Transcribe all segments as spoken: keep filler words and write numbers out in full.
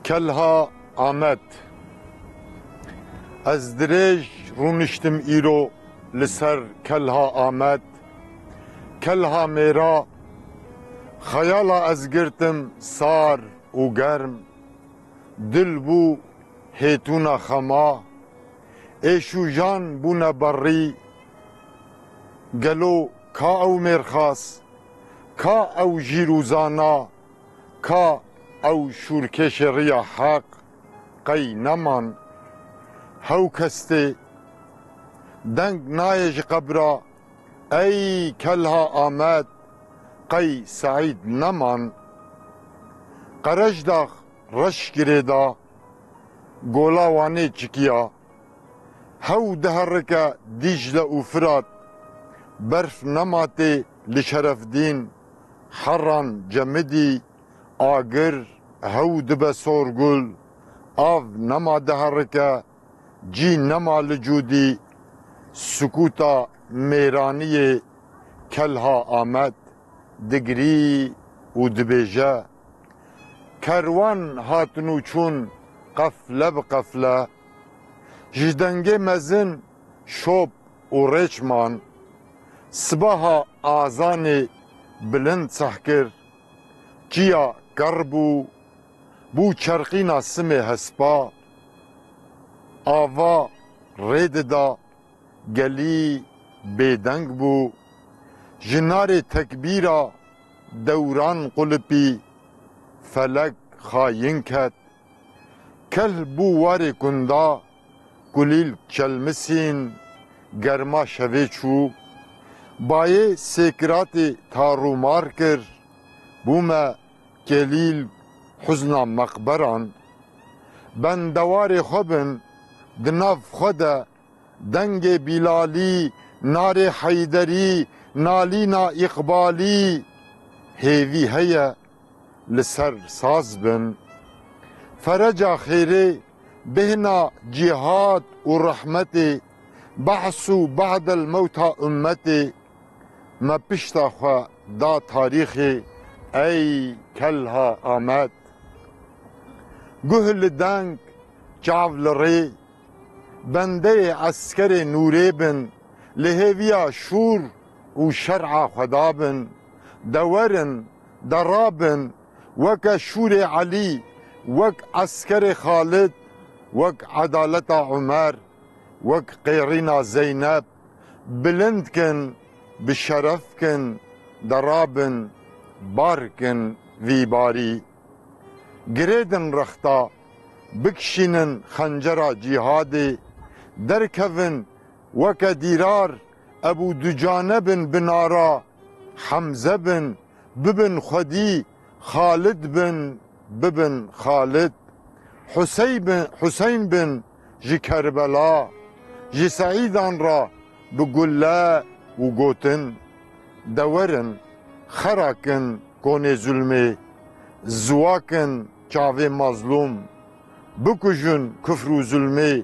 Kelha Amed. Ez dirêj rûniştim îro li ser Kelha Amed. Kelha mêra, xeyala ez girtim sar û germ. Dil bû hêtûna xema. Êş û jan bûne berrî. Gelo ka ew mêrxas, ka ew jîr û zana, ka ew şûrkêşê riya heq qey neman? Hew kes tê deng nayê ji qebra, ey Kelha Amed, qey Seîd neman? Qerecdax reş girêda, Gola Wanê çikiya. Hew diherike Dîcle û Firat, berf nema tê li Şerefdîn, Herran, Cemidî, Agir, hew dibe sorgul, av nema diherike, cî nema li cûdî, sukûta mêraniyê Kelha Amed digirî û dibêje, kerwan hatin û çûn qefle bi qefle, ji dengê mezin şop û rêç man. Sibaha azanê bilind seh kir, çiya ker bû, bû çerqîna simê hespa. Ava rê dida, gelî bêdeng bû. Ji narê tekbîra dewran qulipî, felek xayîn ket. Kelh bû warê kunda, kulîl çelmisîn, germa şevê çû. Bayê sêkiratê tarûmar kir, bûme kelîl huzna meqberan. Bendewarê xwe bin, di nav xwe de dengê Bîlalî, narê Heyderî, nalîna Îqbalî. Hêvî heye li ser saz bin. Fereca xêrê, bêhna cîhad û rehmetê, behs û be'del mewta ummetê, me pişta xwe da tarîxê, ey Kelha Amed. Guh li deng, çav li rê, bendeyê eskerê nûrê bin, li hêviya şûr û şer'a Xweda bin. De werin, de rabin, weke şûrê Elî, wek eskerê Xalid, wek edaleta Umer, wek qêrîna Zeynep, bilind kin, bi şeref kin, de rabin, bar kin vî barî. Girêdin rexta, bikişînin xencera cîhadê, derkevin weke dîrar, Ebû Ducane bin bi nara, Hemze bin, bibin xwedî, Xalid bin, bibin Xalid. Husey bin, Huseyn bin ji Kerbela, ji Seîdan re bi gulle û gotin, de werin, xera kin konê zulmê, ziwa kin çavê mazlûm, bikujin kufr û zulmê,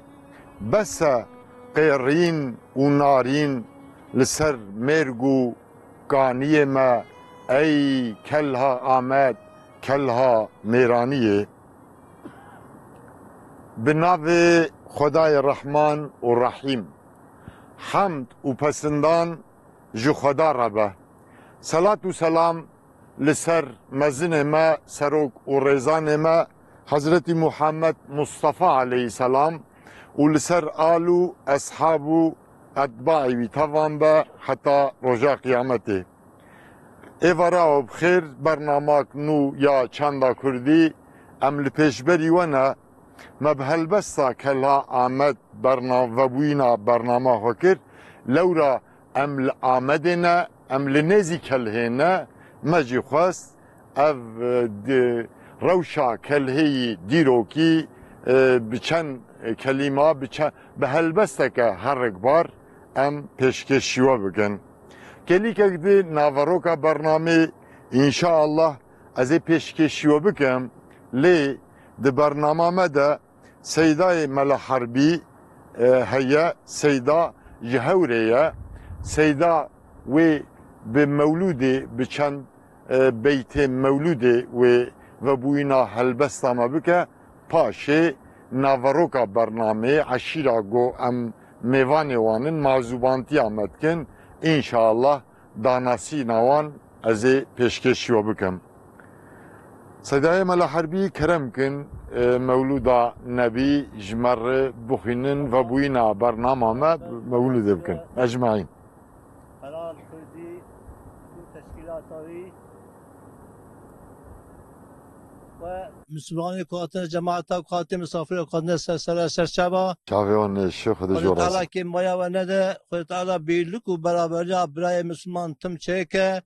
bes e qêrîn û narîn li ser mêrg û kaniyê me, ey Kelha Amed, Kelha Mêraniyê. Bi navê Xwedayê Rehman û Rehîm. Hemd û pesindan ji Xweda re be. Selat û selam li ser mezinê me, serok û rêzanê me, Hezretî Muhammed Mustafa aleyhisselam û li ser al û eshab û etbaî wî tevan be heta roja qiyametê. Êvara we bi xêr, bernamak nû ya Çanda Kurdî em li pêşberî we ne. Me bi helbesta Kelha Amed berna-, vebûyîna bernama xwe kir. Lewra em li Amedê ne, em li nêzî Kelhê ne. Me jî xwest ev, e, di rewşa Kelhêyî dîrokî, e, bi çend kelîma, bi çe-, bi helbesteke herikbar em pêşkêşî we bikin. Kelîkek di naveroka bernamê, înşaallah, ez ê pêşkêşî we bikim, lê di bernama me de Seydayê Mela Herbî, e, heye, Seyda ji Hewrê ye. Seyda wê bi mewlûdê, bi çend, e, beytê mewlûdê wê vebûyîna helbesta me bike. paşê naveroka bernameyê eşîra ku em mêvanê wan in, mazûbantiya me dikin. Înşallah danasîna wan ez ê pêşkêşî we bikim. Seydayê Mela Herbî, kerem kin, e, Mewlûda Nebî ji me re bixwînin, vebûyîna bernama me mewlûdê bikin. Ecmaîn. Helal Kurdî û teşkîlata wî. Ve Müslümanê ku hatine cemaata ku hatine misafir ku hatine ser, ser, serçava. Çavê wan nêşe, Xwedê Xwedê jor Teala razî. Kê maya we nede, Xwedê Teala birlik û beraberiya birayê Müslüman tim çêke.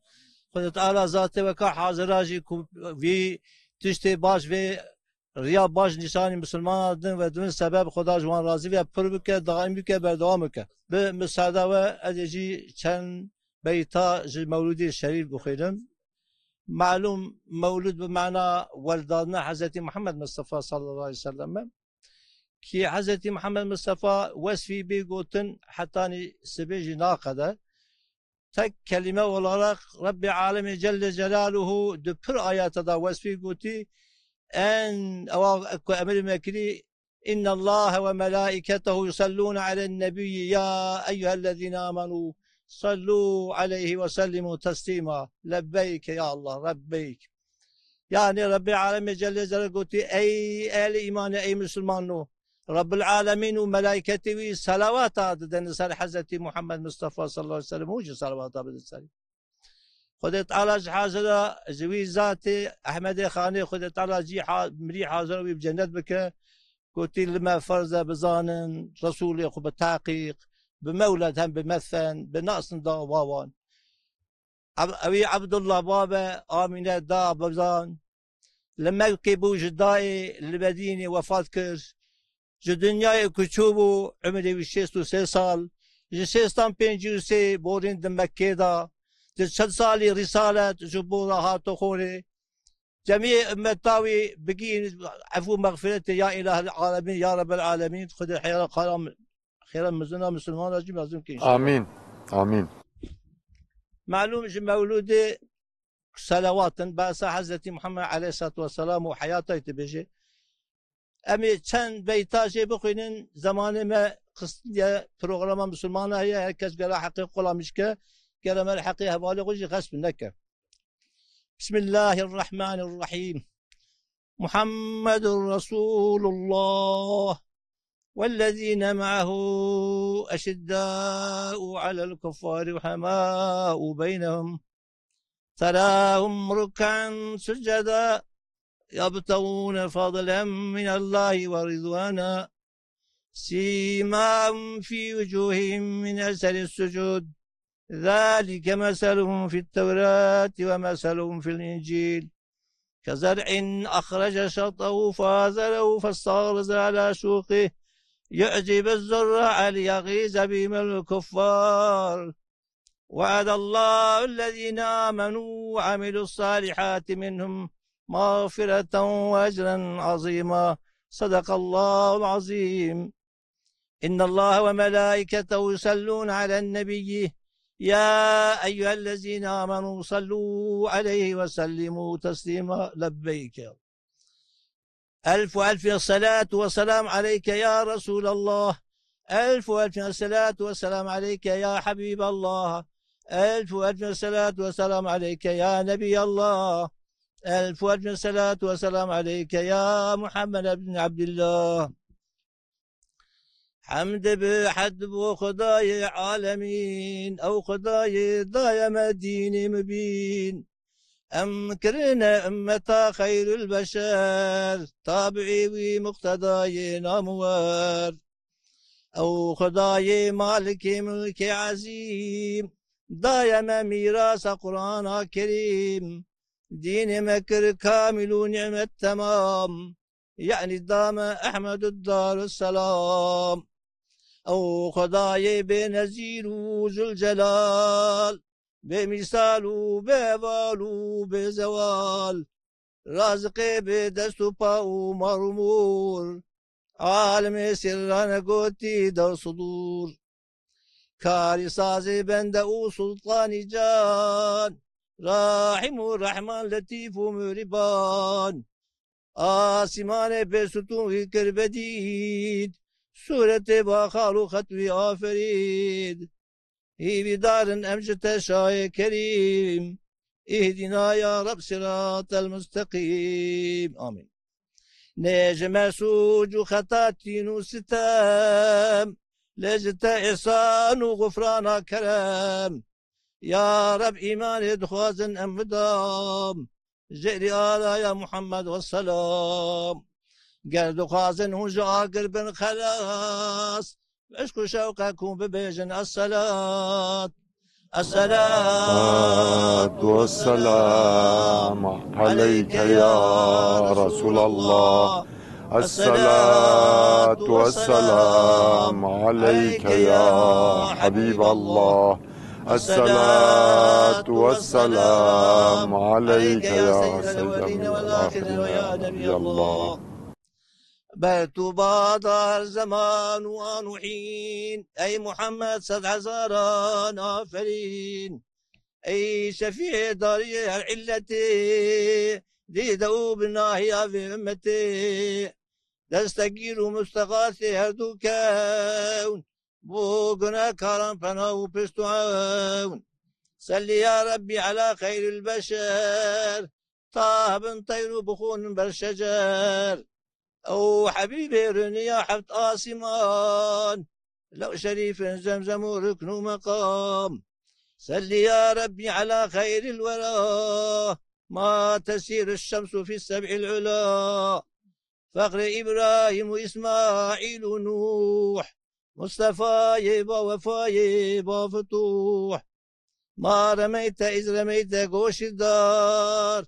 Xwedê Teala zatê weka hazira jî ku vî tiştê baş vê riya baş nîşanî Müslümana din ve din sebeb Xweda ji wan razî ve pir bike, daîm bike, berdewam bike. Bi müsaade we ez ê jî çend beyta ji Mewlûdê Şerîf bixwînim. Malûm, mewlûd bi mana weldadina Hezretî Muhammed Mustafa sallallahu aleyhi ve sellem e. Ki Hezretî Muhammed Mustafa wesfî bê gotin hetanî sibê jî naqede. Tek kelîme olarak Rebbê Alemê Celle Celaluhu di pir ayete da wesfî gotî, en ewa ku emir me kirî, "İnne Allahe ve melaiketehu yusallûne alen nebiyyi, ya eyyühellezîne amenu sallû aleyhi ve sellimû teslîma." Lebbeyke ya Allah, lebbeyk. Yani Rebbê Alemê Celle Celaluhu gotî, "Ey ehlî îmanê, ey Müslümano, Rebbul Alemîn û melaîketê wî selawata didin ser Hezretî Muhammed Mustafa sallallahu aleyhi ve sellem, hûn jî selawata bidin serî." Xwedê Teala ji hazira, ji wî zatê Ehmedê Xanê Xwedê Teala cî ha-, mirî hazira wî bi cennet bike. Gotî, "Li me ferz e bizanin, Resûlê xwe bi teqîq, bi mewled hem bi metfen, bi nasin da wawan." Eb-, ewî Ebdullah babe, Amîne da bizan. Li Mekkê bû ji dayê, li Medînê wefat kir. Ji dinyayê ku çûbû, umrê wî şêst û sê sal. Ji sêstan pêncî û sê borîn di Mekkê da. Di çil salî rîsalet ji bo re hato xorê. Cemiyê ummeta wî bigîn efû mexfiretê ya Îlahil Alemîn, ya Rebbel Alemîn, Xwedê heyra xaram, xêra mizina Misilmana jî mezin ke înşallah. Amîn. Amîn. Malûm ji mewlûdê selawat in, behsa Hezretî Muhammed aleyhissalatu vesselam û heyata wî dibêje. Em ê çend beyta jê bixwînin, zemanê me xistin ye, programa Misilmana heye, her kes gera heqê qola min jike, gera me heqê hevalê xwe jî xesp neke. Bismillahirrahmanirrahim. محمد رسول الله والذين معه أشداء على الكفار رحماء بينهم تراهم ركعا سجدا يبتغون فضلا من الله ورضوانا سيماهم في وجوههم من أثر السجود ذلك مثلهم في التوراة ومثلهم في الإنجيل كزرع أخرج شطأه فآزره فاستغلظ على سوقه يعجب الزراع ليغيظ بهم الكفار وعد الله الذين آمنوا وعملوا الصالحات منهم مغفرة وأجرا عظيما. صدق الله العظيم. إن الله وملائكته يصلون على النبي يا أيها الذين آمنوا صلوا عليه وسلموا تسليما. لبيك يا ألف وألف الصلاة والسلام عليك يا رسول الله. ألف وألف الصلاة والسلام عليك يا حبيب الله. ألف وألف الصلاة والسلام عليك يا نبي الله. ألف وألف الصلاة والسلام عليك يا محمد بن عبد الله. حمد بحد بو خداي عالمين، أو خداي دايم الدين مبين. Em kirine ummeta xeyrul beşer, tabiî wî muqtedayê namwer. Ew Xwedayê malikê milkê ezîm, daye me mîrasa Qur'ana Kerîm. Dînê me kir kamîl û nîmet temam, yanî da me Ehmed û Darusselam. Ew Xwedayê bênezîr û Zülcelal, bê mîsal û bê heval û bê zewal. Raziqê bê dest û pa û mar û mor. Alimê sirrane gotî dew sidûr. Karî sazê bende û sultanî can. Rahîm û Rehman, Letîf û Mihriban. Asîmanê pê stûn wî kir bedîd, sûretê baxal û xet wî aferîd. Hîvîdar in em ji te şayê kerîm, îhdîna ya Reb siratel musteqîm. Amîn. Nê ji me sûc û xeta tîn û sitem, lê ji te îhsan û xufrana kerem. Ya Reb, îmanê dixwazin em bidam, jêrî alaya Muhammed weselam. Ger dixwazin hûn ji agir bin xelas, bi eşq û şewqek hûn bibêjin esselat. Esselat. الصلاة والسلام عليك يا رسول الله. الصلاة والسلام عليك يا حبيب الله. الصلاة والسلام عليك يا سيد الأولين والآخرين ويا نبي الله. Ber tu badar zeman û an û hîn, ey Muhammed, sed hezaran aferîn. Ey şefîê dariyê her illetê, dîde û binahiya vê ummetê. Destegîr û mustexasê her du kewn, bo gunehkaran pena û pişt û ewn. Sellî ya Rebbî ela xeyril beşer, ta hebin teyr û bixûnin ber şecer. Ew hebîbê rûniya heft asîman, lew şerîfin zemzem û rukn û meqam. Sellî ya Rebbî ela xeyril wera, ma tesîru şşemsu fî seb'il ula. Fexrê Îbrahîm û Îsmaîl û Nûh, Mustefayê bawefayê bafitûh. Ma remeyte îz remeyte goşîdar,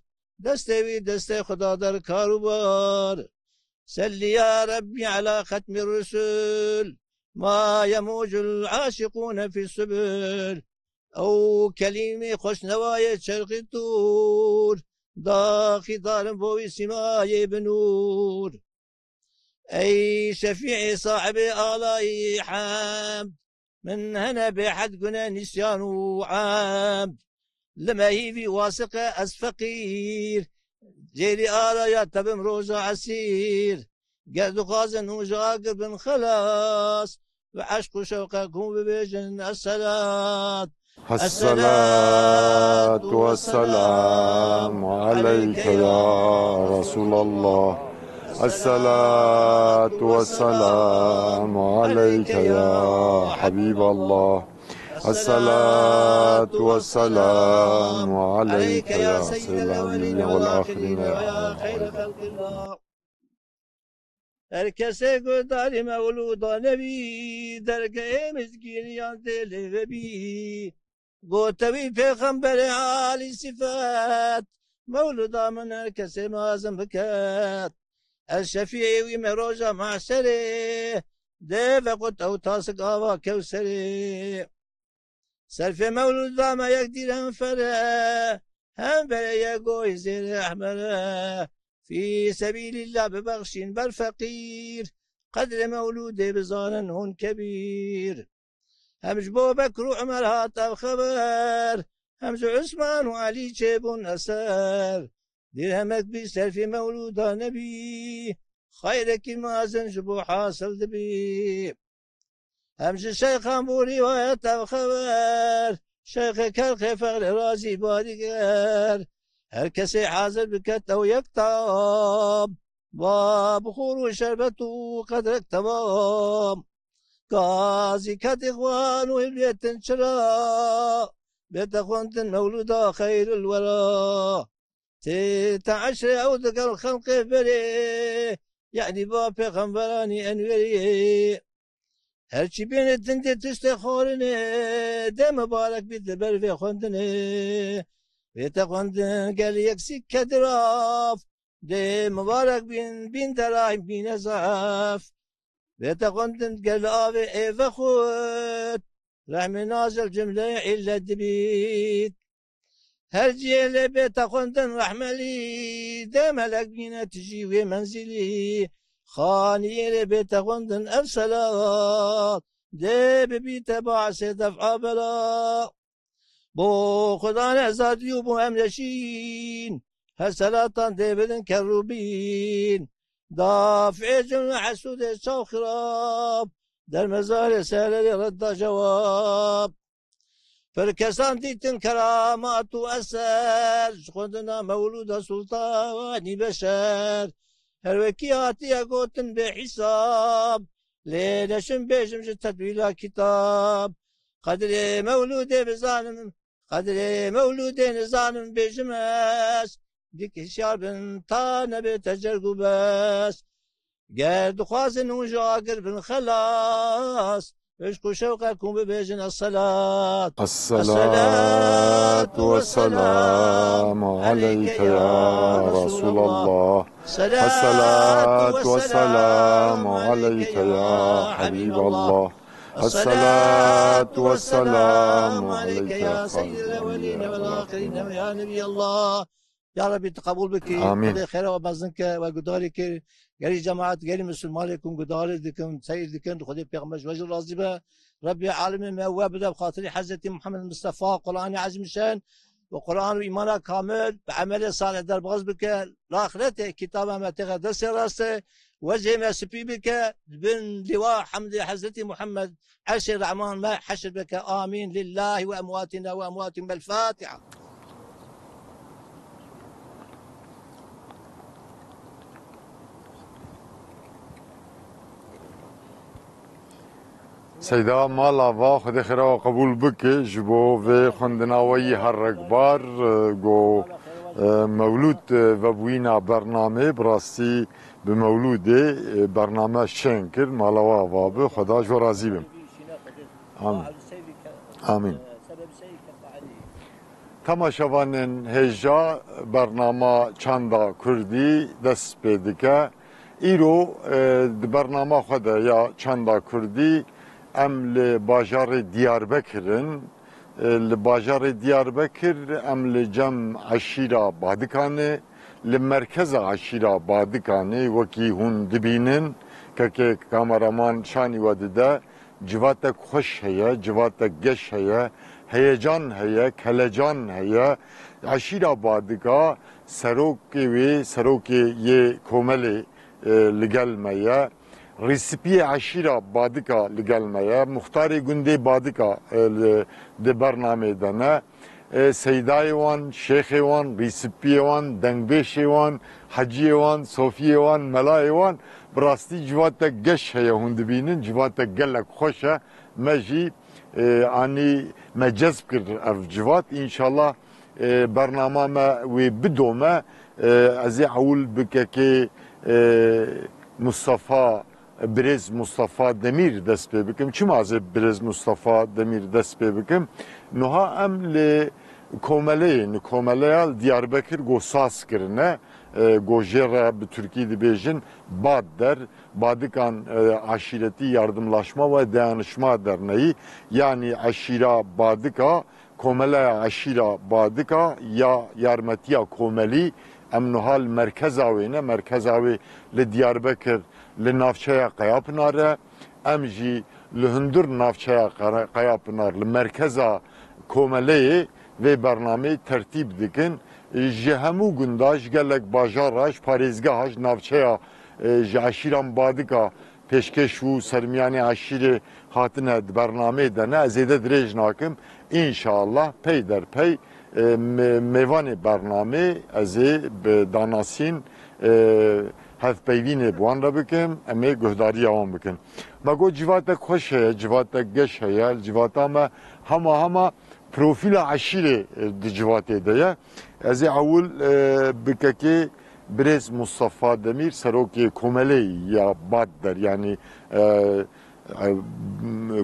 destê wî destê Xuda der kar û bar. Sellî ya Rebbî ela xetmî rusul, ma yemûcul aşiqûne fî subul. Ew kelîmê xweşnewayê çerxî tûr, daxî darin bo wî sîmayê bi nûr. Ey şefîê sahibê alayî hemd, min hene bêhed gune nîsyan û emd. Li me hîvî wasiqe ez feqîr, cêrî araya te bim roja esîr. Ger dixwazin hûn ji agir bin xelas, bi eşq û şewqek hûn bibêjin esselat. الصلاة والسلام عليك يا رسول الله. الصلاة والسلام عليك يا حبيب الله. الصلاة والسلام عليك يا سيد الأولين والآخرين يا أحمد. Her kesê guhdarî mewlûda nebî, dergehê mizgîniyan tê lê vebî. Gote wî pêxemberê alî sifet, mewlûda min her kesê mezin biket. Ez şefîê wî me roja mahşerê, dê vequt ew tasik ava kewserê. Serfê mewlûda me yek dîr hem fere, hem bere ye goyî zêrê ehmere. Fî sebîlîllah bibexşîn ber feqîr, qedrê mewlûdê bizanin hûn kebîr. Hem ji bo Bekr û Umer hat ev xeber, hem ji Usman û Elî çêbûn eser. Dîrhemek bî serfî mewlûda nebî, xeyrekî mezin ji bo hasil dibî. Hem ji şeyxan bû rîwayet ev xeber, şeyxê kerxê fexrê razî badîger. Her kesê hazir biket ew yek tam, ba bixûr û şerbet û qedrek temam. Gazî ket îxwan û hilbêtin çira, bête xwendin mewlûda xeyril wera. Tê te eşrê ew digel xelqê berê, yanî ba pêxemberanî enwerî. Her çi bîne tindê tiştê xwarinê, dê mibarek bît li ber vê xwendinê. Vê te xwendin gel yek sî kediraf, dê mibarek bîn, bîn derahîm bîne zaf. Vê te xwendin gel avê ê vexwit, rehmê nazil cimleyê îllet dibît. Her cihê lê bête xwendin rehmelî, dê melek bîne tijî wê menzilî. Xaniyê lê bête xwendin ev selat, dê bibîte baisê def'a bela. Bo Xuda nezadî û bo em neşîn, Heselatan dê bidin kerrûbîn. Dafê cin û hesûdê çaw xirab. Der mezarê sererê red da cewab. Pir kesan dîtin keramat û eser, ji xwendina mewlûda Sultanî Beşer. Her wekî hatiye gotin bê hîsab, lê neşim bêjim ji tedwîla kitab. Qedrê mewlûdê bizanim, qedrê mewlûdê nizanim bêjim ez. Dik hişyar bin ta nebê te cerg û bes. Ger dixwazin hûn ji agir bin xelas, hişk û şewqek hûn bibêjin esselat. الصلاة والسلام عليك يا رسول الله. الصلاة والسلام عليك يا حبيب الله. الصلاة والسلام عليك يا سيد الأولين والآخرين ويا نبي الله. Ya Rebî, tu qebûl bikî. Amîn. Xwedê xêra we mezin ke, we gudarî kir. Gelî cemaet, gelî misilmanê ku gudarî dikin, seyr dikin, Xwedê pêxember ji we jî razî be. Rebî alemê me we bide bi xatirî Hezretî Muhammed Mistefa, Quranê Ezîmşen û Quran û îmana kamil, bi emelê salih derbaz bike. Li axretê kitaba me têxe destê rastê, wecihê me spî bike, di bin lîwa hemdê Hezretî Muhammed, Erşê Rehman me heşr bike. Amîn. Lillahi ve emwatina ve emwatikum. El Fatiha. Seyda mala va, Xwedê xêra we qebûl bike ji bo vê xwendina we yî her rekbar, e, go, e, mewlûd, e, vebûyîna bernamê, bi rastî bi mewlûdê, e, bername şên kir, mala we ava bi, Xweda ji we razî bin. Amîn. Amîn. Temaşevanên hêja, bernama Çanda Kurdî dest pê dike. Îro, e, di bernama xwe de ya Çanda Kurdî em li bajarê Diyarbekir in. E, li bajarê Diyarbekir em li cem eşîra Badikanê, li merkeza eşîra Badikanê, wekî hûn dibînin, kekê kameraman şanî we dide, civatek xweş heye, civatek geş heye, heyecan heye, kelecan heye. Eşîra Badika, serokê wê, serokê yê komelê, e, li gel me ye. Rîsipiyê eşîra Badika li gel me ye. Muxtarê gundê Badika, e, li, di bernamê de ne. E, seydayê wan, şêxê wan, rîsipiyê wan, dengbêşê wan, heciyê wan, sofiyê wan, melayê wan, bi rastî civatek geş heye, hûn dibînin, civatek gelek xweş e. Me jî, e, anî me cezb kir ev civat. Înşallah, e, bernama me wê bidome. E, ez ê ewil bi kekê, e, Mustafa, birêz Mustafa Demîr dest pê bikim. Çima ez ê birêz Mustafa Demîr dest pê bikim? Nuha em li komeleyê, li komeleya li Diyarbekir go saz kirine, e, go jê re bi tirkî dibêjin Badder, Badikan, e, Aşîretî Yardımlaşma ve Dayanışma Derneği, yanî eşîra Badika, Komeleya Eşîra Badika ya Yarmetiya Komelî, em nuha li merkeza wê ne, merkeza wê li Diyarbekir, li navçeya Qeyapınar e. Em jî li hundir navçeya Qara-, Qeyapınar, li merkeza komeleyê vê bernameyê tertîb dikin. Ji hemû gunda, ji gelek bajara, ji parêzgeha, ji navçeya, e, ji eşîran Badika pêşkêş û sermiyanê eşîrê hatine di bernameyê de ne, ez zêde dirêj nakim. Înşallah pey der pey, e, me-, mêvanê bernamê ez ê bi danasîn, e, hevpeyvînê bi wan re bikim, em ê guhdariya wan bikin. Me got civatek xweş heye, civatek geş heye, li civata me hema hema profîla eşîrê, e, di civatê de ye. Ez ê ewil, e, bi kekê birêz Mustafa Demîr, serokê komeleyê ya Badder, yanî, e, e,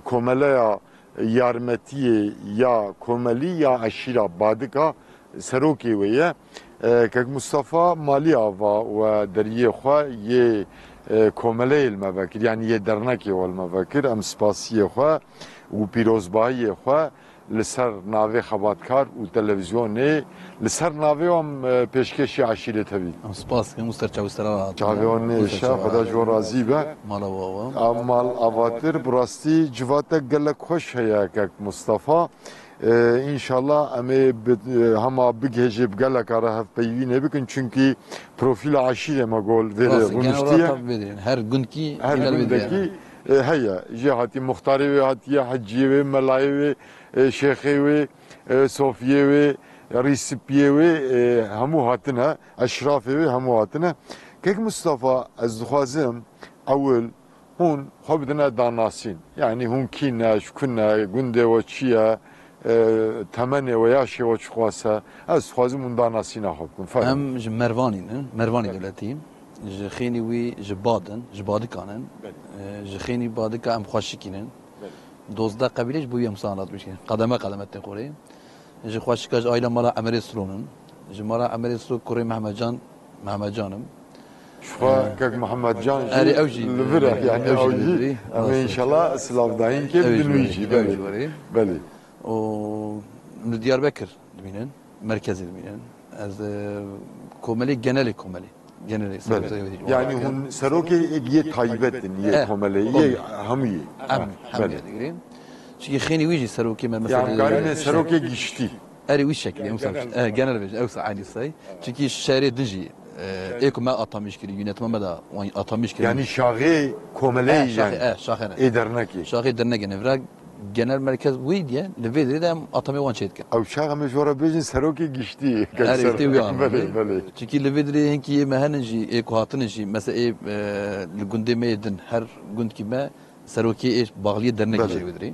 komeleya yarmetiyê ya komelî ya eşîra Badika, serokê wê ye. E, kek Mustafa malî ava we deriyê xwe yê, e, komeleyê li me vekir, yanî yê dernekê we li me vekir. Em spasiyê xwe û pîrozbahiyê xwe li ser navê xebatkar û televîzyonê, li ser navê wan, e, pêşkêşî eşîrê tevî. Em spas dikin, Muster Çavî, sera rahat. Çavê wan nêşe, Xweda ji we razî be. Mala we ava. Em mal avatir, bi rastî civatek gelek xweş heye kek Mustafa. E, înşallah em ê bi, e, hema bigihêjê bi geleka re hevpeyvînê bikin, çunkî profîla eşîrê me gol vê rê Rast, genel rûniştiye. Olarak tabii verin. Her gundkî Her genel verin gundekî, yani. E, heye. Jê hatî muxtarê wê hatiye, heciyê wê, melayê wê, e, şêxê wê, e, sofiyê wê, rîsipiyê wê, e, hemû hatine, eşrafê wê hemû hatine. Kek Mustafa, ez dixwazim ewil hûn xwe bidine danasîn. Yanî hûn kî ne, ji ku ne, gundê we çi ye, e, temenê we, yaşê we çiqas e. Ez dixwazim hûn danasîna xwe bikin. Fermo. Em ji Mervanî ne, Mervanî Evet. dewletî. Ji xênî wî ji Bad in, ji Badikan in. Belê. E, ji xênî Badika em xweşikî ne. Belê. Dozdeh qebîle ji bo wî em wisa anlatmiş kirin. Qedeme qedeme tên xorê. Ji xweşika ji aîla mala Emerê Silon in. Ji mala Emerê Silon kurê Mehmetcan, Mehmetcan im. Ji xwe Ee, kek Mehmetcan jî Erê, ew jî li vir e, li vir e, yanî ew jî ew li jî vir e. Em ê Rast e. înşallah silavdayîn kê Ew jî bidin wî ver e, jî, ew belê. jî ver e. Belê. Û li Diyarbekir dimînin, merkezê dimînin. Ez, e, komelê, genelê komelê. Genelê Belê. serokê. Yani hûn serokê yê taybet in, yê Eh, komelê, yê komelê. hemû yê. Em, Ha, hemû belê. yê digirin. Çünkü xênî wî jî serokê me, mesela, Yani karine serokê giştî. Erê wî şekilî, em Genel. sen, eh, genel bêjin, ew sa aynî say. Çünkü şerê din jî, eh, ê ku me atamiş kiri, yönetime me de wan atamiş kiri. Yani şaxê komelê Eh, şaxê, yani. eh, şaxê ne. Ê dernekê. Şaxê dernekê ne. Vira genel merkez wî diye, li vê dirê de em atamê wan çêdikin. Ew çax em ê ji we re bêjin serokê giştî. Erê, tê wî anlamê. Belê, belê. Çünkü li vê dirê hinkî yê me henin jî, ê ku hatinin jî, mesela ê, e, li gundê me yê din, her gundkî me serokê ê baxliyê dernekê Belê. jî li vê dirê.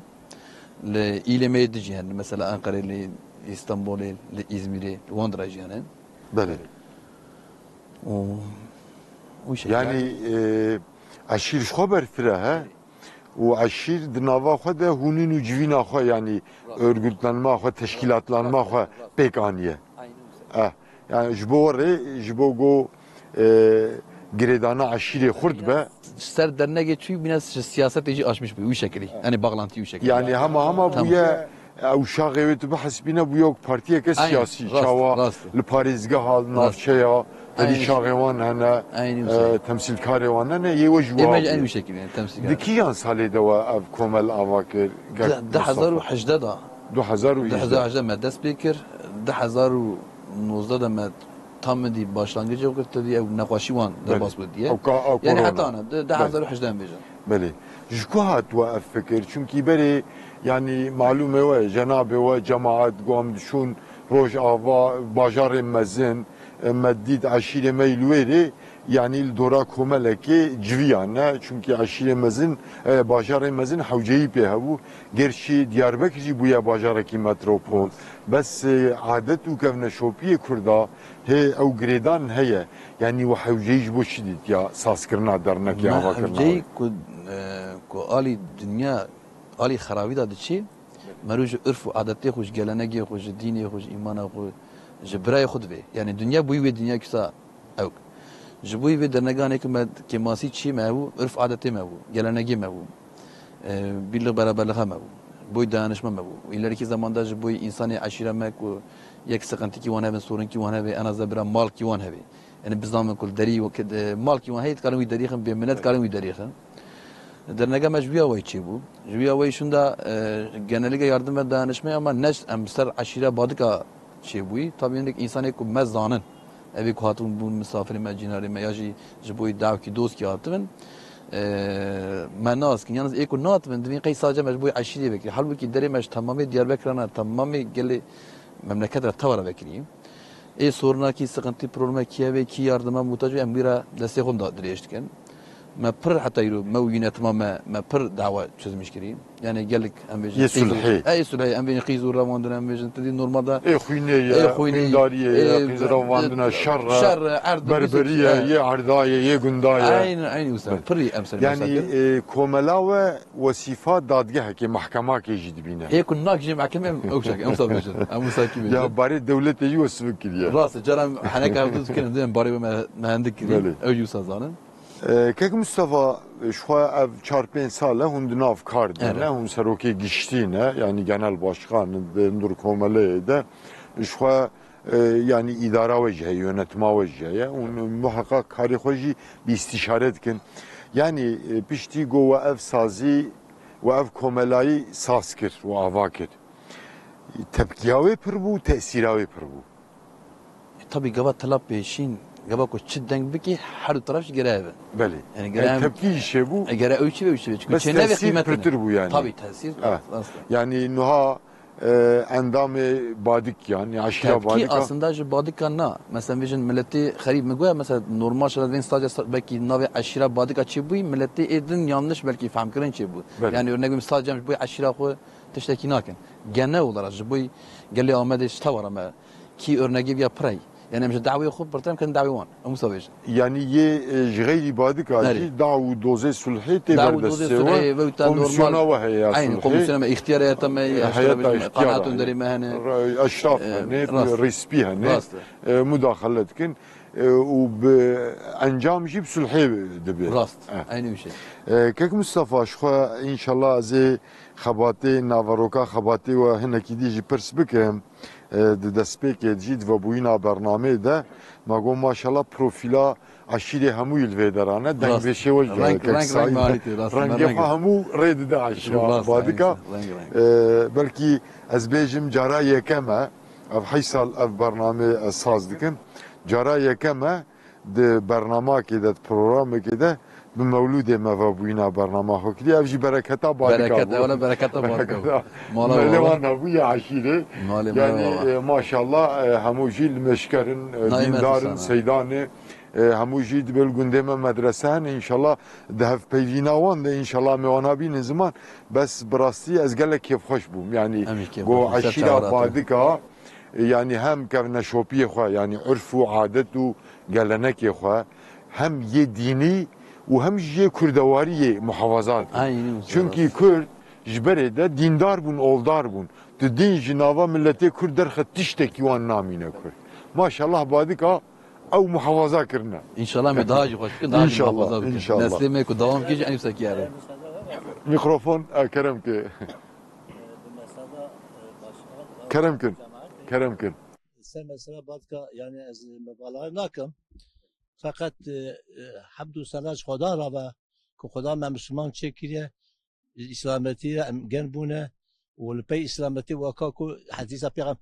Li îlê me yê din jî henin, mesela Ankarê, li Îstanbulê, li Îzmîrê, li wan dirê jî henin. Belê. Û, û şekilde. Yani, e, eşîr ji xwe berfire he? Û eşîr di nava xwe de hûnîn û civîna xwe, yanî örgütlenma xwe, teşkîlatlanma xwe pêk aniye. Eh, yani ji bo rê, ji bo go, e, girêdana eşîrê xurt be. Ser dernegê çûyî bîne ji siyasetê jî aşmiş bû, wî şekilî. Yani bağlantı wî şekilî. Yani hema hema Tamam. bûye, ew şaxê wê tu bihesibîne bûye wek partiyeke Aynen, siyasî. rast, Çawa rast. li parêzgeha, li Rast. navçeya, Herî Aynı şaxê wan hene, Aynı e, şey. temsîlkarê wan hene, yê we ji Ê we me jî bûye. en wî şekilde temsîlkar. Di kîjan salê de we ev komel ava kir? Kek Di, di Mustafa? hezar û hejdeh da. Du hezar û hejdeh. Di hezar û hejdeh me dest pê kir. Di hezar û nozdeh de me tam dî başlangıcı kir, te dî ew neqaşî wan Belê. derbas bû diye. Ew ka-, ew Yani korona. heta ne, di, di Belê. hezar û hejdeh em bêjin. Belê. Ji ku hat we ev fikir? Çunkî berê, yanî malûm e we, cenabê we, cemaet, go em diçûn Rojava, bajarên mezin, e, me dît eşîrê me yî li wê rê, yanî li dora komelekê civiyan ne. Çunkî eşîrê mezin, e, bajarên mezin hewceyî pê hebû. Gerçî Diyarbekir jî bûye bajarekî metropol. Bes, e, adet û kevneşopiyê Kurda hê ew girêdan heye. Yanî we hewceyî ji bo çi dîtiya sazkirina dernekê, Me avakirina hewceyî wê? ku, e, ku alî dinya, alî xerabî de diçî, merû ji urf û adetê xwe, ji gelenegê xwe, ji dînê xwe, ji îmana xwe, ji birayê xwe divê. Yanî dinya bûyî wê dinya kisa ew. Ji bo vê derneganê ku me kêmasî çî me hebû, urf adetê me bû, gelenegê me bû. E, birlik beraberlixe me bû. Boy dayanışma me bû. İleriki zamanda ji boy insanê eşîra me ku yek sıkıntıkî wan hebe, sorunkî wan hebe, en azından bira malkî wan hebe. Yani bizanbin ku derî wekî, e, malkî wan heye, dikarin wî derîxin, bê minet dikarin wî derîxin. Dernega me ji wî awayî çêbû. Ji wî awayî şûnda, e, genellikle yardım ve dayanışma ama ne em ser eşîra Badika çêbûyî. Tabii hinek insanê ku me zanin, evê ku hatibûn bûn misafirê me, cînarê me ya jî ji bo dawkî doskî hatibin, e, me naskin. Yalnız ê ku nahatibin, divîn qey sadece me ji bo eşîrê vekirî. Halbuki derê me ji temamê Diyarbekir re, temamê gelê memleket re teva re vekirî. Ê sorunakî, sıkıntı, probleme kî hebe, kî yardıma muhtaç be, em wî re destê xwe da dirêj dikin. Me pir heta îro, me û yönetima me, me pir dawa çözmüş kirî. Yani gelek em bêjin Yê qîz û, sulhê. e, yê sulhê, em bêjin qîz û revandin, em bêjin, tu dî normalde Ê xwînê ye, ê xwînê, xwîndariyê ye, ê, qîz e, revandina, şer e, şer e, erd, berberiye, e. yê erdayê, yê gundayê. Aynı, aynı usta. Evet. Pir em ser Yani, mesela. e, komela we wesîfa dadgehekê, mahkemakê jî dibîne. Ê ku nak jî mahkeme em ew şek, em wisa bêjin. Em wisa kî bêjin. Ya barê dewletê jî we sivik kiriye. Rast, cara em henek hevdu dikin, em barê me, me hendik kirî. Belê. Ew jî wisa zanin. E, Kek Mustafa, ji xwe ev çar pênc sal e hûn di nav kar de Erê. ne, hûn serokê giştî ne, yanî genel başkan di hundir komeleyê de. Ji xwe, e, yanî îdara we jî heye, yönetma we jî heye. Hûn muheqaq karê xwe jî bi îstîşare dikin. Yanî, e, piştî ku we ev sazî, we ev komelayî saz kir û ava kir. Tepkiya wê pir bû, tesîra wê pir bû. E, tabî gava tila pêşîn, gava ku çi deng bikî, her du teref jî gere hebe. Belê. Yani gere E, em tepkî jî çêbû. E, gere ew çi ve, ew çi ve. Çünkü Bes çênevê tesîr qîmetine. pirtir bû yani. Tabii tesîr, Ha. rast e. Yani nuha, e, endamê Badik yani, aşîra Tepkî Badika. aslında ji Badika na. Mesela vêjin milletê xerîb mi goya, mesela normal şerait vên sadece sa-, belkî navê eşîra Badika çêbûyî, milletê ê din yanlış belkî fehmkirin çêbû. Belê. Yani örnek vim sadece em ji bo eşîra xwe tiştekî nakin. Genel olarak ji bo gelê Amedê ji tewara me kî örnegê viya pirey. Yani em ji dawê xwe pirtir em kirin dawê wan. Em wisa vêjin. Yani yê, e, ji xeyrî Badika Nerê? jî daw û dozê sulhê tê Daw û dozê berdestê sulhê, wan. ve wita Komisyona normal. we heye ya Aynen, sulhê. komisyona me, îxtiyara heta me, E, eşkera heyeta bêjin, îxtiyara qanaatun heye. derê me hene. Ra-, eşraf E, hene, rast e. resmî hene. Rast e. E, mudaxalet dikin. E, û bi encam jî bi sulhê dibe. Rast. E. Aynı bir şey. E, Kek Mustafa, ji xwe înşallah ez ê xebatê, naveroka xebatê we hinekî dî jî pirs bikim. E, di destpêkê jî di vebûyîna bernameyê de me got maşallah profîla eşîrê hemûyî li vê derane. Rast. Dengbêşê we jî Reng, Kek reng, reng Saîd. Malî, rast, Rengê reng. xwe hemû rê dide eşîra Rast, Badika. reng, reng. E, belkî ez bêjim cara yekem e. Ev heşt sal ev bernameyê ez saz dikim. Cara yekem e di bernamakê de, di programekê de bi mewlûdê me ve bûyîna bernama xwe kiriye. Ev jî bereketa Badika Bereket, bû. ewle bereketa Badika bû. Bereketa Mala Melê baba. wan hebûye eşîrê. Malê, malê Yani, baba. e, maşallah, e, hemû jî li meşker in, e, Nayê me dîndar in, dîsana. seydan e. E, hemû jî dibê li gundê me medrese hene. Înşallah di hevpeyvîna wan de înşallah me wana bînin ziman. Bes bi rastî ez gelek kêfxweş bûm. Yani Em jî kêfxweş go bûn. Ser eşîra çawa rahatî. Badika, e, yani hem kevneşopiyê xwe, yani urf û adet û gelenekê xwe, hem yê dînî û hem jî yê kurdewariyê muhafaza dikin. Aynî wisa Çünkü rast. Kurd ji berê de dîndar bûn, oldar bûn. Tu din ji nava milletê Kurd derxe tiştekî wan namîne Kurd. Maşallah Badika ew muhafaza kirine. Înşallah me daha jî xweş bikin, daha jî Înşallah, muhafaza bikin. înşallah. Neslê me ku dewam kir jî en yüksekî here. Mikrofon, e, kerem ke. Kerem kin. Kerem kin. Ser mesela Badika, yani ez mebalaxe nakim. Feqet, e, e, hemd û sena ji Xweda re be ku Xweda me Misliman çêkiriye. Îslametî re em gen bûne û li pey Îslametî weka ku hedîsa pêxem-,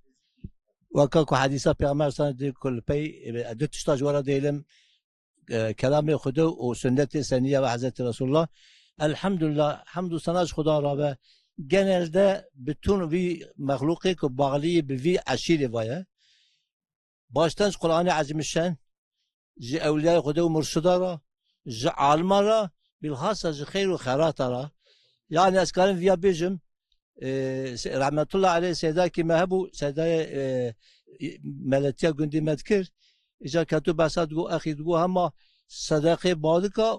weka ku hedîsa Pêxember sallallahu aleyhi ve sellem ku li pey, e, du tişta ji we re dêlim, e, kelamê Xwedê û sunnetê seniye ve Hezretî Resulullah. Elhamdulillah, hemd û sena ji Xweda re be. Genelde bütün vî mexlûqê ku bağlî bi vî eşîrê ve ye. Baştan ji Qur'anê Ezîmişşan, ji ewliyayê Xwedê û murşida re, ji alima re, bilhassa ji xeyr û xerata re. Yani ez karim viya bêjim, e, se-, rahmetullah aleyh seydakî me hebû, seydayê, e, meletiya gundî me dikir. Îcar ketû behsa digo, exî digo hema sedeqê Badika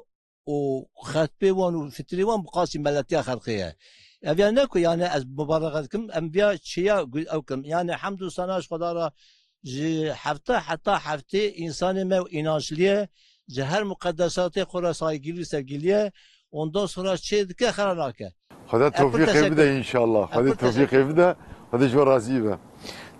û xetbê wan û fitrê wan bi qasî meletiya xelqê ye. Ev ya ne ku yani ez mubareke dikim, em viya çiya gu-, ew kim. Yani hemd û sena ji Xweda re ji hefte heta heftê însanê me û înançlî ye, ji her muqedesatê xwe re saygilî û sevgilî ye, ondan sonra çê dike xera nake. Xwedê Ev pir tewfîqê bide teşekkür. înşallah. Ev Xwedê pir teşekkür. tewfîqê bide. Xwedê ji we razî be.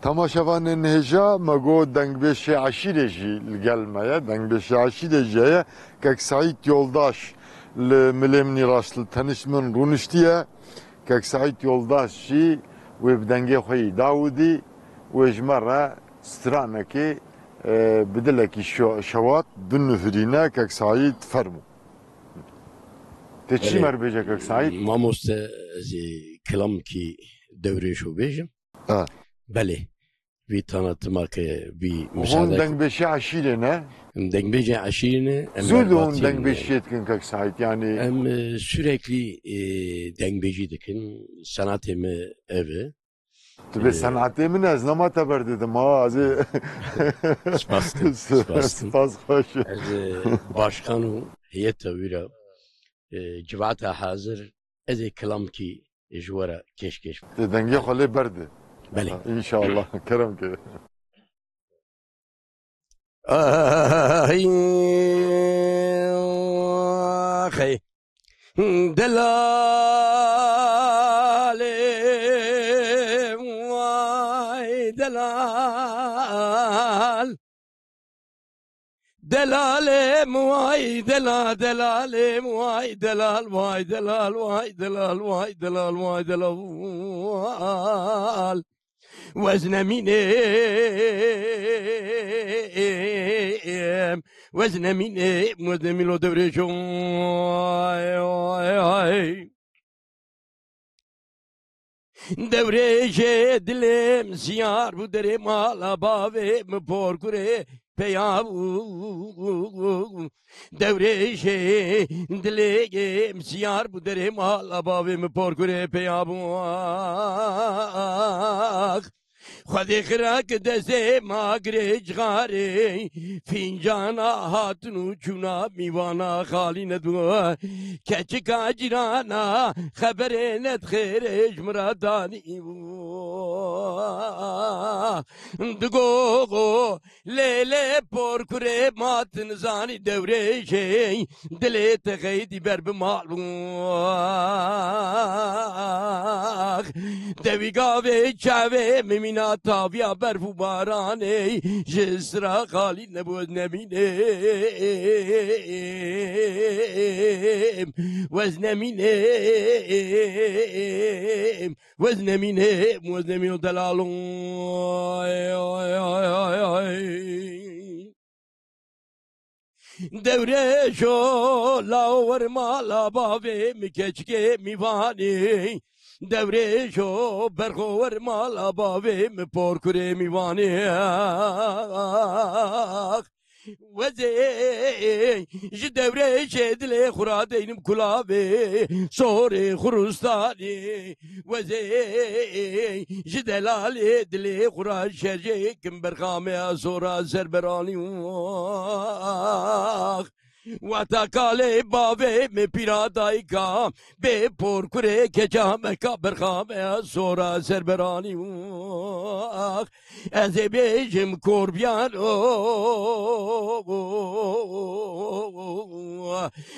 Temaşevanên hêja, me got dengbêşê eşîrê jî li gel me ye. Dengbêşê eşîrê jî heye. Kek Seîd Yoldaş li milê min î raşt li tenişt min rûniştiye. Kek Seîd Yoldaş jî wê bi dengê xwe yî dawidî, wê ji me re stranekê, e, bi dilekî şo-, şewat binihurîne. Kek Seîd, fermû. Tê çî Belê. me re bêje Kek Seîd? Mamoste, ez ê kilamkî dewrêşo bêjim. Ha. Belê. Vî tanatima ke vî Hûn müsaade dengbêşê eşîrê ne? Em dengbêjê eşîrê ne, em Zû de hûn berbatiyê ne. dengbêşiyê dikin Kek Seîd, yani Em, e, sürekli, e, dengbêjî dikin. Senatê me ev e. Tu bê E, senatê min ez nema te berdidim ha, ez ê Spas dikim, spas dikim. Spas xweş. Ez, e, başkan û heyeta wî re, e, civata hazir, ez ê kilamkî ji we re kêşkêş bikim. Dengê xwe lê berde. Belê. Înşallah. Kerem ke. Ay, axê. Delalê, vay delal. Delalê, vay dela, delalê, vay delal, vay delal, vay delal, vay delal, vay delal. Weznemînêm, weznemînêm, weznemîlo dewrêjo. Dewrêjê dilêm siyar bû, derê mala bavê min porkurê peya bû. Dewrêjê dilêm siyar bû, derê mala bavê min porkurê peya bû. Ax, Xwedê xirak destê ma girê cixarê, fîncana hatin û çûna mîvana xalî nedibû. Keçika cîrana xeberê nedixêrê ji min re danî bû. Digo, lê, lê, porkurê ma tu nizanî dewrêjê, dilê te xeydî ber bi mal bû. Ax, dewî gavê çavê min mîna taviya berf û baranê, ji sira xalî nebû, ez nemînêm, wez nemînêm. Wez nemîne, wez nemîno delalo. Dewrêjo, lawo wer mala bavê min keçikê mîvanê. Dewrêjo, berxo wer mala bavê min porkurê mîvanê. Wezê ji dewrêjê dilê xwe ra deynim kulavê, sorê xwe rûstanê. Wezê ji delalê dilê xwe ra şerjê kim berxame ya sora serberanî. Ax, wata kalê bavê min pîra dayika, bê porkurê keça meka berxame ya sora serberanî. Ax, Ez ê bêjim Korbiyano,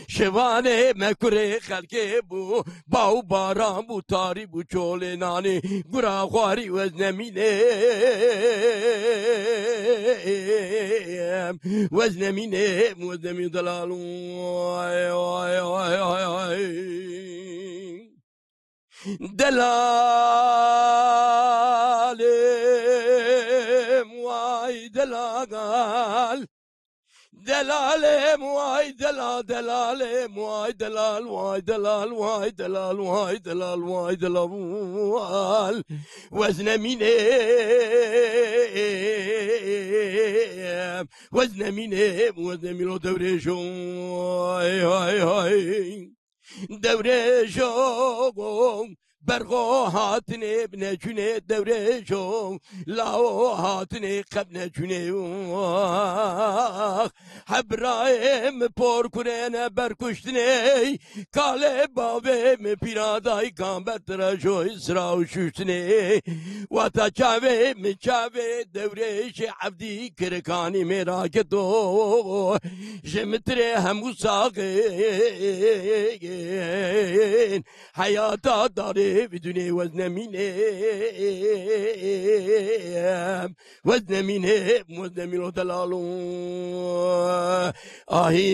şivanê me kurê xelkê bû, baw baran bû, tarî bû, çolê nanê, gura xwarî wez nemînêm, wez nemînêm, wez nemîn delalû. Ay, ay, ay, ay, ay. Delalem vay delal. Delalem vay dela, delalem vay delal, vay delal, vay delal, vay delal, vay delal. Wez nemînem, wez nemînem, wez nemîno dewrêjo. Ay, ay, ay. Dewrêjo, berxo hatinê bi neçûnê, dewrêjo, lawo hatinê qeb neçûnê. Ax, hebrayê min porkurê ne berkuştinê, kalê bavê min pîra daykan ber tira joy sira û şuştinê. Wata çavê min çavê dewrêjê evdî kirikanî mêra keto. Ji min tirê hemû saxên heyata darê vî dunê wez nemînem, wez nemînem, wez nemîno delalo. Ahî.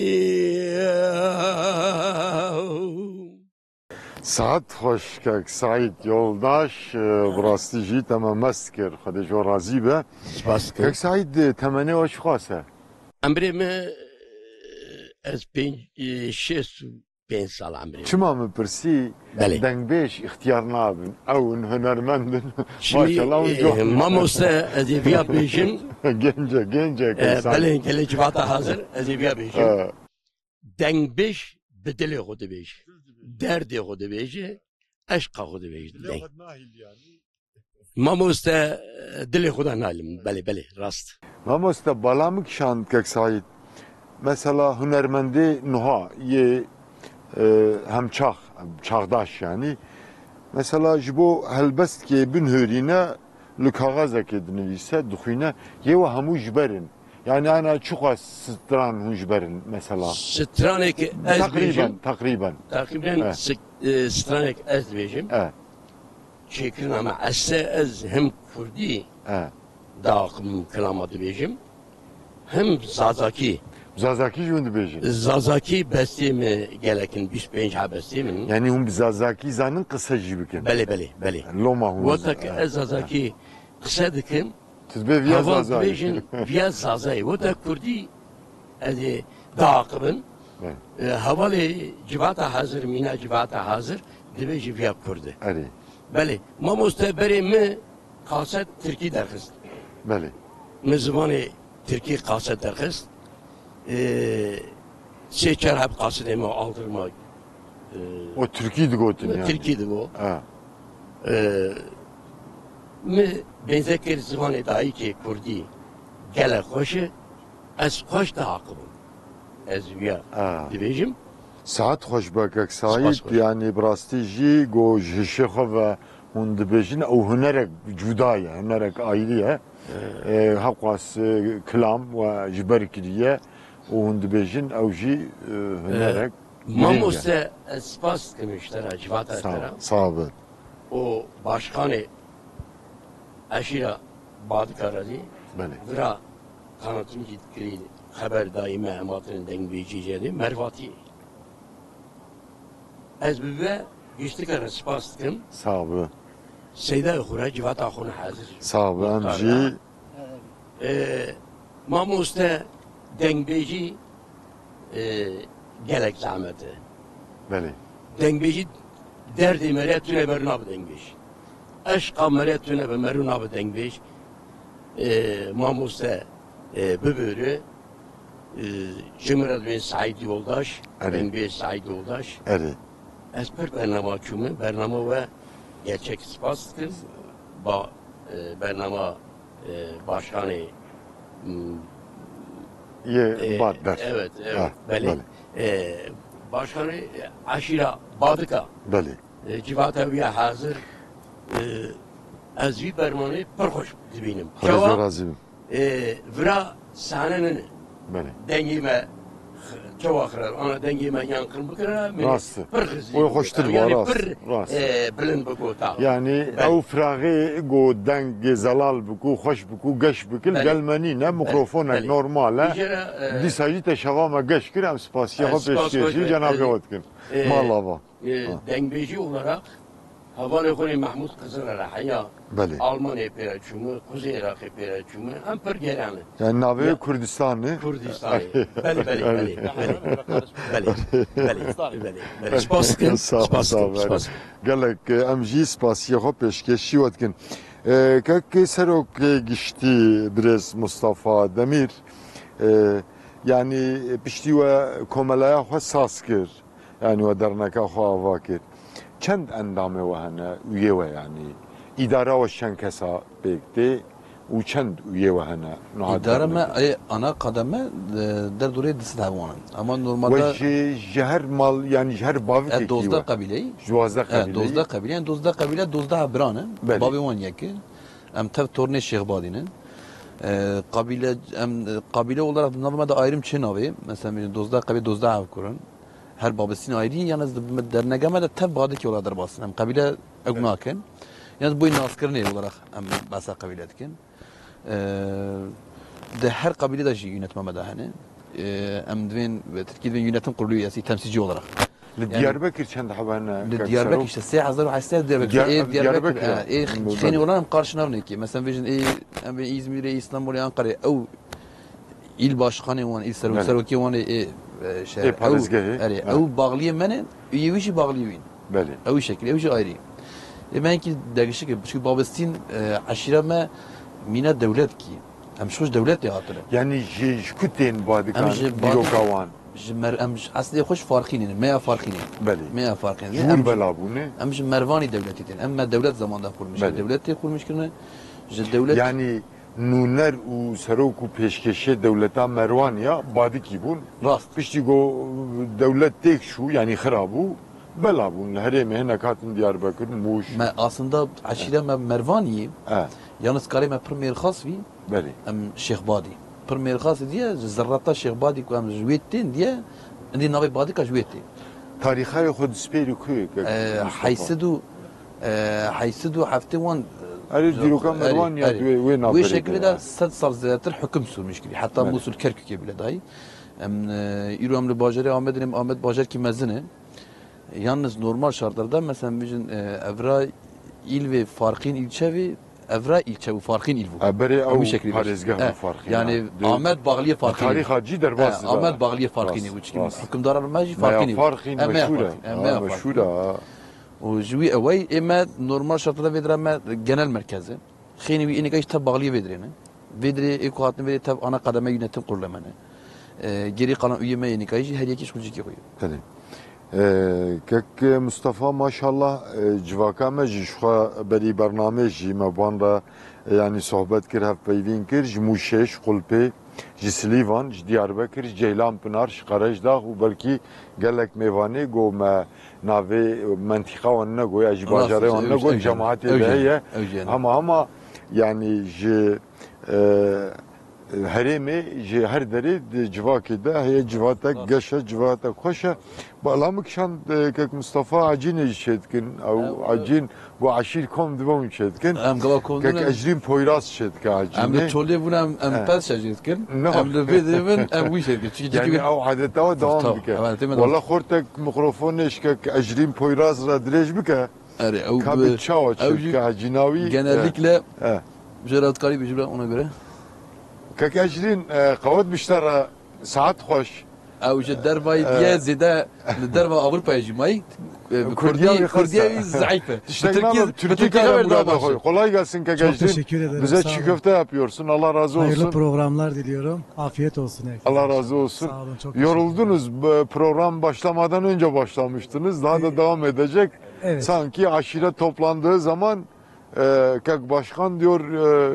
Saet xweş, kek Saîd Yoldaş, e, bi rastî jî te me mest kir. Xwedê ji we razî be. Spas dikim. Kek Saîd, e, temenê we çiqas e? Emrê me, e, ez pênc, e, şêst û pênc sal emrê me. Çima min pirsî, Belê. Dengbêj îxtiyar nabin. Ew in, hunermend in. Şimdi, Maşallah, ew e, coh. Mamoste, ez ê viya bêjim. Gence, gence, E, kek Saîd. Belê, gelê civata hazir, ez ê viya bêjim. E. Dengbêj bi dilê xwe dibêje. Derdê xwe dibêje, eşqa xwe dibêje. Dilê xwe nahîl yanî. Mamoste, dilê xwe de nahîlim. Belê, belê, rast. Mamoste, bala min kişand kek Saîd. Mesela hunermendê nuha yê, e, hemçax, çağdaş yanî. Mesela ji bo helbestkê binhêrîne li kaxezekê dinivîse, dixwîne, yê we hemû ji ber in. Yani ana çiqas stran hûn ji ber in mesela? Stranek ez Teqrîben, bêjim, teqrîben. Teqrîben Eh. sik-, e, stranek ez dibêjim. Eh. Çêkirina me ese ez hem kurdî Eh. daxim kilama dibêjim, hem zazakî. Zazakî jî hûn dibêjin? Zazakî bestê me gelekin, bîst pênc ha bestê min. Yani hûn bi zazakî zanin qise jî bikin? Belê, belê, belê. Loma hûn. Wata ki Eh. ez zazakî qise dikim. Tu dibê viya Heval Zazayê. Dibêjin viya Zazayê. Weta Kurdî ez ê diaqibim. Evet. E, hevalê civata hazir, mîna civata hazir, dibêji viya Kurd e. Erê. Belê, mamoste berê min kaset Tirkî derxist. Belê. Min zimanê Tirkî kaset derxist. E, sê çar heb kasetê me aldırma. E, O Tirkî digotin yani. Tirkî digo. Ha. E, min bêze kir zimanê dayikê Kurdî gelek xweş e. Ez xweş diaqibim. Ez wiya Ha. dibêjim. Saet xweş be kek Spas Saîd, xweş. Yani bi rastî jî go ji hişê xwe ve hûn dibêjin, ew hunerek cuda ye, hunerek ayrî ye. Ee, hewqas, e, kilam we ji ber kiriye û hûn dibêjin, ew jî, e, hunerek Ee, girîng e. Mamoste, ez spas dikim ji te re, civata Sağ te ol, re. Sağ ol. Û başkanê eşîra Badika re zî Belê. vira tanîtîm jî dikirî, xeber dayî me, em hatine dengbêjî jê dê, Mervatî. Ez bi we giştike re spas dikim. Sağ bi. Seyda xwe re, civata xwe ne hazir. Sağ bi, em Muxtar jî. Re. Ee, mamoste dengbêjî, ee, gelek zehmet e. Belê. Dengbêjî derdê meriya tune ber nabe dengbêj. Eşqa meriya tune be meru nabe dengbêj. Ee, mamoste, ee, bibêre. Ee, ji min re dibên Saîd Yoldaş, Erê. dengbêj Saîd Yoldaş. Erê. Ez pir bernama çûme, bernama we gerçek spas dikim. Ba, e, bernama, e, başkanê, m, Yê e, Bad der. Evet, evet, Ha, belê. belê. E, başkanê, e, eşîra Badika. Belê. E, civata wî ya hazir, e, ez vî bermanê pir xweş dibînim. Xwedê Çawa? zor razî bim. Ê, vira sahne nene. Belê. Dengê me x-, çawa xira, ana dengê me yan qirm bikira, me Rast e. pir xizî. O xweştir Yani bû, rast, pir, rast. e, bilind bikota. Yani Belê. ew firaxê go dengê zelal biku, xweş biku, geş bikil, Belê. gel me nîne, Belê. mikrofonek Belê. normal e. Dijere, e, Dîsa jî te şeva me geş kir, em spasiya Ez xwe spas pêşkêşî xwe cenabê dikim. we dikin. E, Mala va. E, Ha. dengbêjî olarak hevalê xwe Mehmûd Qizil re heya Belê. Almanyayê pê re çûme, Kuzey Iraqê pê re çûme, em pir gelen in. Yani navê Ya. Kurdistan ne? Kurdistan. Belê, belê, belê, belê. Belê, belê, belê, belê. Spas dikim, Sağ ol, spas sağ ol, dikim, belê. spas. Gelek, e, em jî spasiya xwe pêşkêşî we dikin. E, kek Serok, e, Giştî Birêz Mustafa Demîr, e, yani, e, piştî we komelaya xwe saz kir. Yani we derneka xwe ava kir. Çend endamê we hene, üye we yani? Îdara we çend kesa pêk tê û çend üye we hene? Niha Îdara me, dernekê. ê, ana kademe, e, derdorê du sed hewan in. Ama normalde We ji, ji her mal, yani ji her bavikekî E, dozdeh we. qebîleyî. Ji dozdeh E, qebîleyî. dozdeh qebîle, yani dozdeh qebîle, dozdeh biran in. Belê. Bavê wan yek e. Em tev tornê Şêxbadî ne. E, qabîle, em, e, qabîle olarak di nav me de ayrım çê navê. Mesela, em dozdeh qebîle, dozdeh hevkur in. Her babestîn ayrî, yalnız di me, dernege me de tev Badikê olarak derbas in. Em qebîle ew nakin. Yalnız boy naskirinê olarak em behsa qebîle dikin. E, di her qabîle de jî yönetma me de hene. E, em divên, Tirkî divên yönetim kurulu üyesi, temsilci olarak. Li Yani Diyarbekir çend hebe ne, Li kek Diyarbekir Serok? işte sê hezar û heşt sed Diyarbekir. Diyar-, Ê Diyarbekir, Diyarbekir, ha, ha. ê Belê. xênî olan em qarşî navnekê. Mesela vêjin ê, em ê Îzmîrê, Îstanbulê, Ankarê, ew îl başkanê wan, îl serok, Belê. serokê wan ê, ê, e, şehir. Ê parêzgehê. Ew, erê, Ha. ew bağliyê me ne, ê wî jî bağliyê wî. Belê. Ew jî şekil, ew jî ayrî. Ê me hinkî degişik e, çünkü babestin, e, eşîra me mîna dewlet kî. Em ji xwe ji dewletê hatine. Yani ji, ji ku tên Badikan Em ji dîroka Badik-, wan? ji mer-, em ji eslê xwe ji Farqînê ne, me ya Farqînê. Belê. Me ya Farqînê. Ji wir Em ji, bela bûne? em ji Mervanî dewletê tên. Em me dewlet zamanda kurmiş. Belê. Dewletê kurmiş kirine. Ji dewlet Yani nûner û serok û pêşkêşê dewleta Merwan ya Badikî bûn. Rast. Piştî ku dewlet têk çû, yani xira bû, bela bûn. Li herêmê hinek hatin Diyarbekir, Mûş. Me aslında eşîre me Mervanî. E. Yalnız karê me pir mêrxas bî. Belê. Em Şêxbadî. Pir mêrxas diye, ji zerreta Şêxbadî ku em ji wê tên diye, endî navê Badika ji wê tê. Tarîxayê xwe dispêrî ku ye, kek Ee, Mustafa? heyşt sed û, ee, heyşt sed û heftê wan, Erê, dîroka erê, Merwan ya erê. wê, wê Wê navberê şekilde de de ya. sed sal zêdetir huküm sürmüş kiri. Hatta Belê. Musul, Kerkük'e bile dahil. Em, ee, îro em li bajarê Amedê ne, Amed bajar ki mezin e. Yalnız normal şartlarda, mesela, bizim, ee, evra il ve farkın ilçe ve Evra îlçe û Farqîn îl bû. E, berê Hemû ew şeklî beş. parêzgeha E, Farqîn yani e. Amed Baxliyê Farqînê. Tarîxa cî derbas E, dibe. Amed Baxliyê Farqînê Rast, bû. Çikî rast. Hukimdara me jî Meya Farqînê bû. Farqîn E, meya meşhûr e. Farqîn. E, Ha, meya meşhûr Farqînê. e. Û ji wî ewey ê me normal şartlarda vê dira me genel merkez e. Xênî wî ênîka jî tev Baxliyê vê dirê ne. Vê dirê ê ku hatin vê dirê tev ana qedeme yönetim kurulê me ne. E, gerî qalan uyê me ênîka jî her yekî ji xwe cîkê xwe ye. Belê. E, kek Mustafa, maşallah, e, civaka me jî ji xwe berî bernamê jî me ban re, e, yanî sohbet kir, hevpeyvîn kir, ji Mûşê, ji Qulpê, ji Silîvan, ji Diyarbekir, ji Ceylanpinar, ji Qerejdax û belkî gelek mêvanê go me navê mentîqa wan nego ya ji Rast bajarê e, wan ew jî, nego ew jî, cemaetê ew de jî, heye. ew jî. Hema hema yanî ji, e, herêmê, ji her derê di civakê de heye, civatek Rast. geş e, civatek xweş e. Bala min kişand, e, kek Mustafa Ecînê jî çêdikin. Ew Ew, e, Ecîn got eşîr kom dibe hûn çêdikin. Em gava kom Kek dibin. Ecrîn Poyraz çêdike Ecînê. Em li Çolê bûn em, em He. pez çêdikin. No. Em li vê dê bin, em wî çêdikin. Çikî Yani çikî ew adeta we dewam Tabii, dike. evet, evet. Wala xortek mikrofonê ji kek Ecrîn Poyraz re dirêj bike. Erê, ew Ka bi bi, çawa ew çêdike jî Ecîna wî. genellikle He. Jê re dikarî bêjî bira ona göre. Kek Ecrîn, e, qewet bişte re saet xweş. Ew ji dervayî E, diye zêde li derva Ewropayê jî mayî. E, bi Kurdiya Kurdî, wî Kurdiya qirsa. wî zeîf e. Tiştek Bi Tirkî, nabe, bi Tirkî Tirkî kare xeber murada daha xwe. baş e. Kolay gelsin kek Çok Ecrîn. teşekkür ederim, Bize sağ çiğ olun. köfte yapıyorsun. Allah razı Hayırlı olsun. programlar diliyorum. Afiyet olsun herkese. Allah razı olsun. Sağ olun, çok teşekkür ederim. Yoruldunuz. Bu program başlamadan önce başlamıştınız. Daha da E, devam edecek. evet. Sanki aşiret toplandığı zaman E, kek başkan diyor,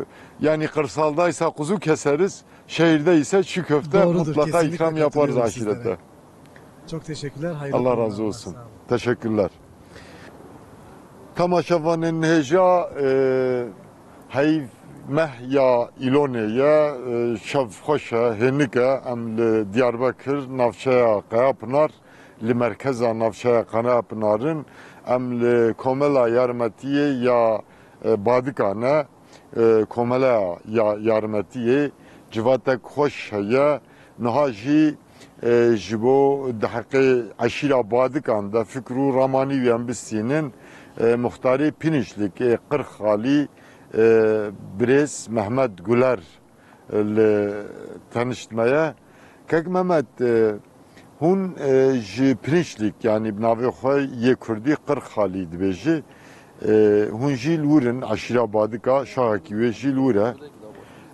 e, yani kırsaldaysa kuzu keseriz, şehirde ise çiğ köfte Doğrudur, mutlaka kesinlikle ikram yaparız katılıyorum sizlere. aşirete. Çok teşekkürler, hayırlı Allah programlar, razı olsun. sağ olun. Teşekkürler. Temaşevanên hêja, e, heyv meh ya Îlonê ye, e, şev xweş e, hênik e, em li Diyarbekir, navçeya Qeyapınar, li merkeza navçeya Qanepinarin, em li Komela Yarmetiyê ya, e, Badika ne, e, Komela ya Yarmetiyê civatek xweş heye. Niha jî, e, ji bo di heqê eşîra Badikan de fikr û ramanî wî em bistînin, e, muxtarê Pinişlik ê Qirxalî, e, birêz Mehmet Guler li tenişt me ye. Kek Mehmet, e, hûn, e, ji Pirinçlik, yanî bi navê xwe yê kurdî Qirxalî dibêjî. E, hûn jî li wir in, eşîra Badika, şahekî wê jî li wir e.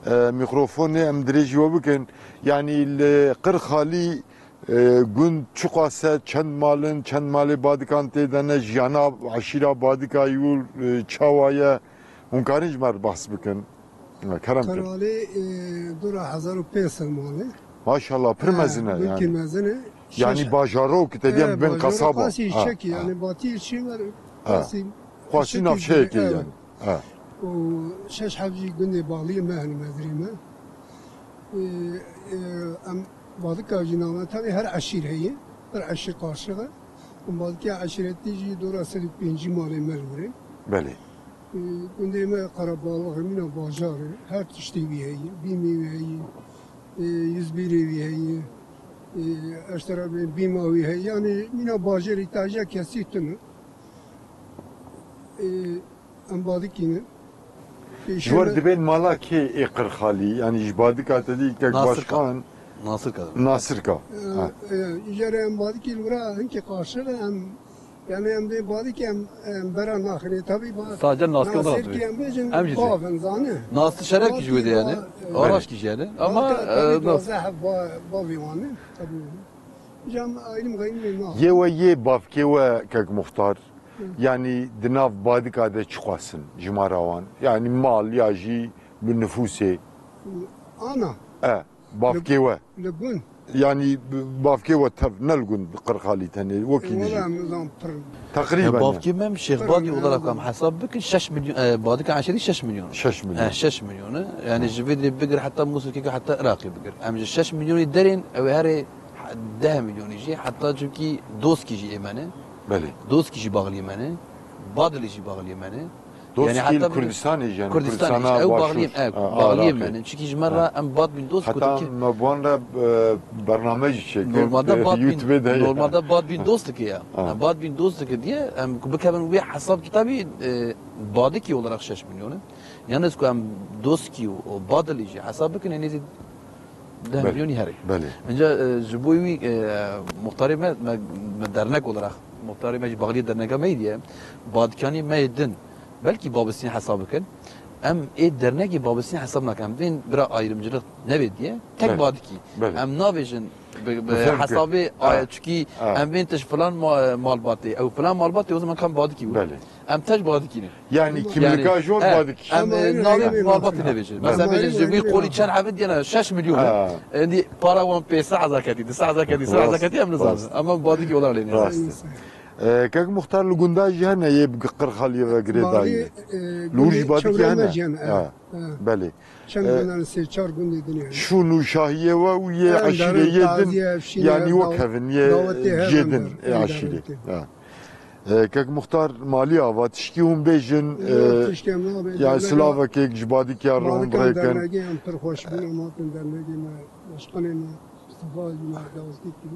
E, mîkrofonê em dirêjî we bikin. Yanî li Qirxalî, e, gund çiqas e, çend mal in, çend malê Badikan tê de ne, jiyana eşîra Badika yû, e, çawa ye? Hûn karin ji me re behs bikin? Kerem kin. Qirxalî, e, dora hezar û pênc sed mal e. Maşallah, pir E, mezin e gundkî yani. mezin e. Yani Şeş bajaro ki te diyen e, bin bajaro kasaba. Qasî Ha, çekî, ha. yani batî çi ver, Ha. qasî Xwasî çekî navçeyekê gibi, yani. evet. Ha. Û şeş heb jî gundê Balî me, hani mezrî me. E, e, em Badika jî name, tabii her eşîr heye. Her eşîr qarşixe. Em Badika eşîretî jî dora sed û pêncî malê me li wir e. Belê. Gundê me qerebalix e, mîna bajar e, her tiştê wî heye, bîmê wî heye, e, yüz bir ê wî heye, e, eştera bê-, bîma wî heye. Yani mîna bajarê taciya kesî tune. E, em Badikî ne. Pêşê Ji wer me dibên mala kê ê Qirxalî? Yani ji Badika te dî kek Nasirka. Başkan. Nasirka. Nasirka. E, Ha. e, îcarê em Badikî li wira hinkê qarşixe em Yani em dê Badikê em, em bera naxinê. Tabii ba-, Sadece Nasirka Nasirkî olarak em bêjin, em jî. Bavin zane. Nasir Şerefkî jî wê de yani. Ba-, e, Araşkî jî yani. Ama, Badika tabii e, Nas- bazı hep ba-, bavê wan e. Tabii. Cam ayrım gayrım ne naxin. Yê we yê bavkê we kek muxtar. Hı. Yani di nav Badika de çiqas in jimara wan? Yani mal ya jî bi nifûsê. Ana. E. Bavkê we. Li gund. Yanî bavkê we tev ne li gund Qirxalî tenê wekî E, dijî. Wela em nizam pir. Teqrîben. Ya bavkê me Şêxbadî olarak em hesab bikin şeş milyon, e, Badika Eşerî şeş milyon. Şeş milyon. E, şeş milyon e. Yani ji vê dirê bigir heta Mûsilkê heta Iraqê bigir. Em ji şeş milyonî derên ew ê herê deh milyonî jî heta çimkî Doskî jî ê me ne. Belê. Doskî jî baxlî me ne. Badilî jî baxlî me ne. Dostkî li Kurdistanê jî, yanî Kurdistana jî, ew baxliyê me, ew baxliyê me ne. Çikî ji me re em Badbîn dost gotin ki. Heta me bi wan re, e, bername jî çêkir. Normalde Badbîn, normalde Badbîn dost dike ya. Em Badbîn dost dike diye em ku bikevin wê hesab kitabî, e, Badikî olarak şeş milyon e. Yalnız ku em Doskî û, û Badilî jî hesab bikin, nêzî deh milyonî herê. Belê. Înca, e, ji bo wî, e, muxtarê me, me, me dernek olarak, muxtarê me jî baxliyê derneka me yê diye, Badikyanî me yê din, belkî Babistîn hesab bikin. Em ê dernekê Babistîn hesab nakin. Em bên bira ayrımcılık nebe diye. Tek Badikî. Belê. Em nabêjin bi, bi hesabê, çikî em bên tij filan ma-, malbatê. Ew filan malbatê, o zaman kam Badikî bû. Belê. Em tej Badikî ne. Yanî kimlika jor Badik. Em, e, navê malbatê nebêjin. Mesela bêjin ji vî qolî çend hebit yena şeş milyon e. Endî para wan pênc sed hezar ketî, du sed hezar ketî, sed hezar ketî em nizanin. Ama Badikî olan lê ne. Rast e. E, kek Muxtar, li gunda jî hene yê bi qirxaliyê ve girêdayî. Li wir jî Badikî hene. Belê. Çend gundên sê çar gundê din yani. Şûn û şahiyê we û yê eşîrê yê din, yanî wek hevin yê cê din ê eşîrê. E, kek Muxtar Malî Ava, tişkî hûn bêjin, e, ya silavekê ji Badikê re hûn birêkin. Em pir xweş bûn, em hatin dernegê me, başkanê me, Mustafa Hacî me dawetî kir.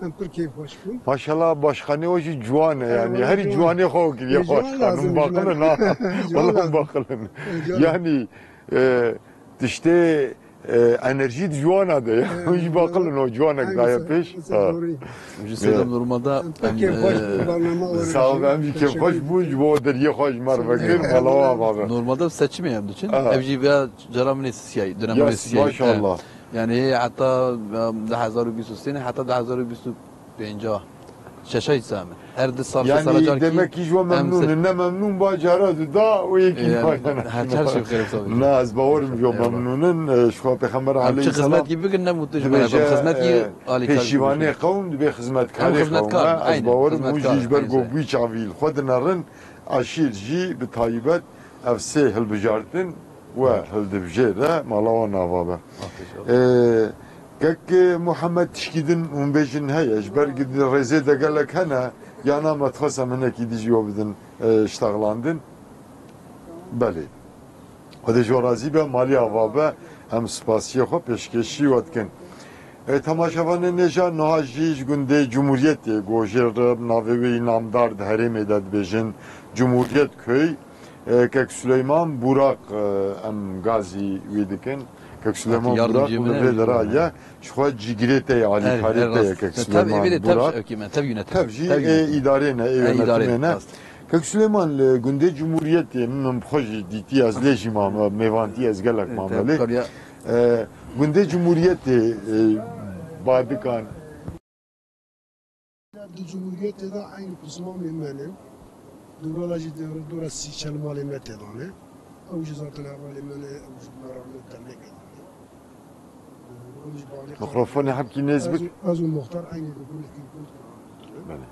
Em pir kêfxweş bûn. Maşallah, başkanê we jî ciwan e, yanî herî ciwanê xwe kiriye xwe. Hûn baqil in, ha. Wala hûn baqil in. Yanî, e, tiştê, e, enerjî di ciwana de ye. Hûn jî baqil in, o ciwanek daye pêş. Ji sêdem normalde em, e, sağ ol, em jî kêfxweş bûn, ji bo deriyê xwe ji me re vekir, mala we ava be. Normalde seçimê em diçin. Ev jî veya cara min ê siyayî, dönem min ê siyayî. Maşallah. Yani heta, em, du hezar û bîst û sê ne, heta du hezar û bîst û pênc şeşa îsa min. Her du sal, sê sala carkî. Demek ki ji we memnûn in, ne memnûn ba cara di da û yekî ba yana. Her, her şey xêr tabii. Na, ez bawerim ji we memnûn in. E, ji xwe Pêxember aleyhisselam. Em çi xizmetkî bikin, ne mutlu ji me. Xizmetkî, e, alîkar pêşîvanê qewm dibe xizmetkarê qewm e. Ez bawerim hûn jî ji ber ku bi wî çavî li xwe dinerin, eşîr jî bi taybet ev sê hilbijartin we hildibijêre, mala wan ava be. Ee, kek Muhammed, tişkî din hûn bêjin heye, ji ber di rêzê de gelek hene, ya na me dixwest em hinekî dî jî we bidin, e, ştexlandin. Belê. Xwedê ji we razî be, malî ava be, em spasiyê xwe pêşkêşî we dikin. E, temaşevanên hêja, niha jî ji gundê Cumhuriyetê, ku jê re navê wê yî namdar di herêmê de dibêjin Cumhuriyet Köy. E, Kek Suleyman Burak, e, em gazî wî dikin. Kek Suleyman Burak li vê dera ye. Ji xwe cîgirê te ye, alîkarê te ye Kek Suleyman Burak. Tev jî ê îdarê ne, ê yönetimê ne. Kek Suleyman, li gundê Cumhuriyetê min bi xwe jî dîtî, ez lê jî mame, mêvantî ez gelek mame lê. E, gundê Cumhuriyetê, e, Badikan. Di Cumhuriyetê de eynî pismamê me ne. Dora jî dora sî çend malê me tê de ne. Ew jî zaten hevalê me ne, ew jî me re ne dernekê de ne. Ew jî balê Mikrofonê hebkî nêz bik. Ez û muxtar eynî di gundekî gund. Belê.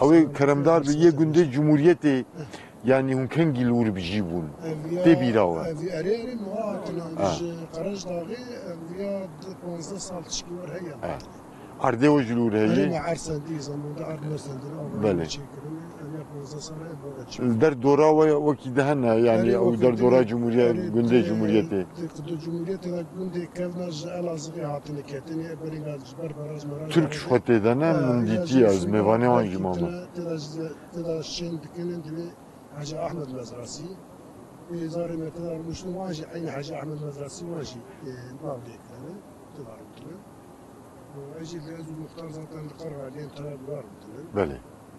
Ew ê keremdar bi yê gundê Cumhuriyetê, yanî hûn kengî li wir bijî bûn? Tê bîra we? Ev erê erê niha hatine, em ji Qerejdaxê, ev ya di panzdeh sal tişkî wer heye. Erdê we jî li wir heye? Erê me erd sendî, zamanda erd me sendî, belê. Çêkirin, em ya panzdeh sal heye, bore çê. Li der dora we wekî di hene, yanî ew der dora Cumhuriyet, gundê Cumhuriyetê. Di Cumhuriyetê de gundê kevna ji Elazığê hatine ketinê, berî ve ji ber baraj maraj. Tirk ji xwe tê de ne, min dîtiye, ez mêvanê wan jî mame. Tê de şên dikinin, divê Hacı Ahmet Mezrasî. Ê zarê me tê de rûniştin, wan jî eynî Hacı Ahmet Mezrasî wan jî, e, nav lê kirine, tê de rûniştine. Ez jî li ez û muxtar zaten li Qerxaliyên tera dora rûniştine. Belê.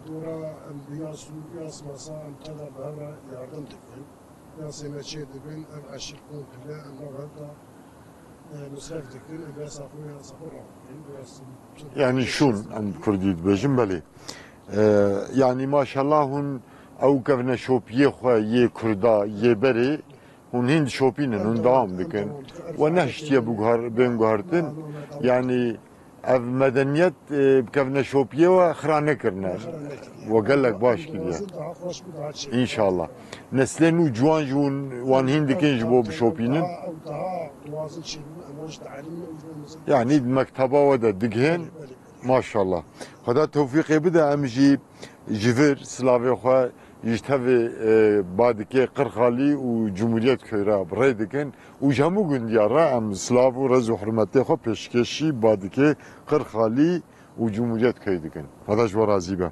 Dora em bi yas û yas masa em tê de bi hev re yardım dikin. Yasê me çê dibin, ev eşîr komple, em nav hev de, e, misref dikin, em yasa xwe, yasa xwe rabikin. Yanî şûn, em bi kurdî dibêjin, belê. E, yanî maşallah hûn ew kevneşopiyê xwe yê kurda, yê berê, hûn hîn dişopînin, hûn dewam dikin. We nehiştiye biguhar-, bên guhertin. Yanî ev medeniyet, e, bi kevneşopiyê we xira nekirine. We gelek baş kiriye. Înşallah. Neslên nû ciwan jî hûn wan hîn dikin ji bo bişopînin. Yanî di mekteba we de digihên. Maşallah. Xweda tewfîqê bide, em jî ji vir silavê xwe Ji tevê, e, Badikê, Qirxalî û Cumhuriyet Köyü re bi rê dikin û ji hemû gundiya re em silav û rez û hurmetê xwe pêşkêşî Badikê, Qirxalî û Cumhuriyet Köyü dikin. Xweda ji we razî be.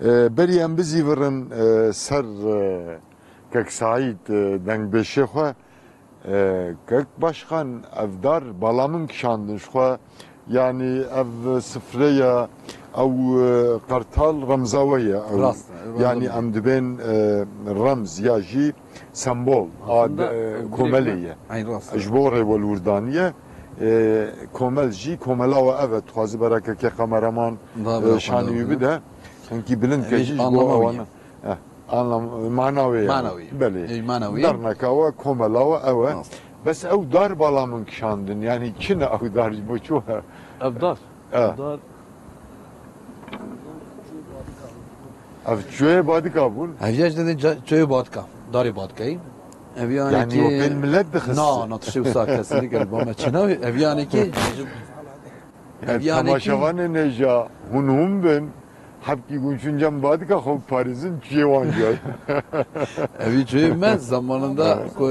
E, berî em bizîvirin, e, ser, e, Kek Saîd, e, dengbêşê xwe, E, Kek Başkan, ev dar bala min kişandin ji xwe. Yanî ev sifre ye, ew, e, qertal remza we ye. Ew, Rast e, remza yanî min. Em dibên, e, remz ya jî sembol a, Aslında, e, direkt komelê me-, ye. Eyn rast e. Ji bo rêwelwirdaniyê, e, komel jî, komela we ev e. Dixwazi berekekê kameraman, Da, e, bira şanî xwe wî da. Bide. Hinkî bilind ke jî ji bo anlama wî ewana. Ye. Eh. Anlam, mana wê ye. Mana wê ye. Belê. Ê, mana wê ye. Derneka we, komela we ew e. Rast. Bes ew dar bala min kişandin. Yanî çi ne ew dar ji bo çi we? Ev dar. E. Ev dar. Ev çiyê Badika bûn. Ev ya ji ca-, çiyê Badika. Darê Badikayî. Ev yanî Yanî ki o pêl millet dixist. Na, na, tiştê wisa kesinlikle ba me çi navê. Ev yanî ki Ev yanî ki temaşevanê nêja hûn hûn bin, hebkî gunçûn cem Badika xwe biparêzin, çiyê wan ciyayî. Evî çiyê me zamanında ku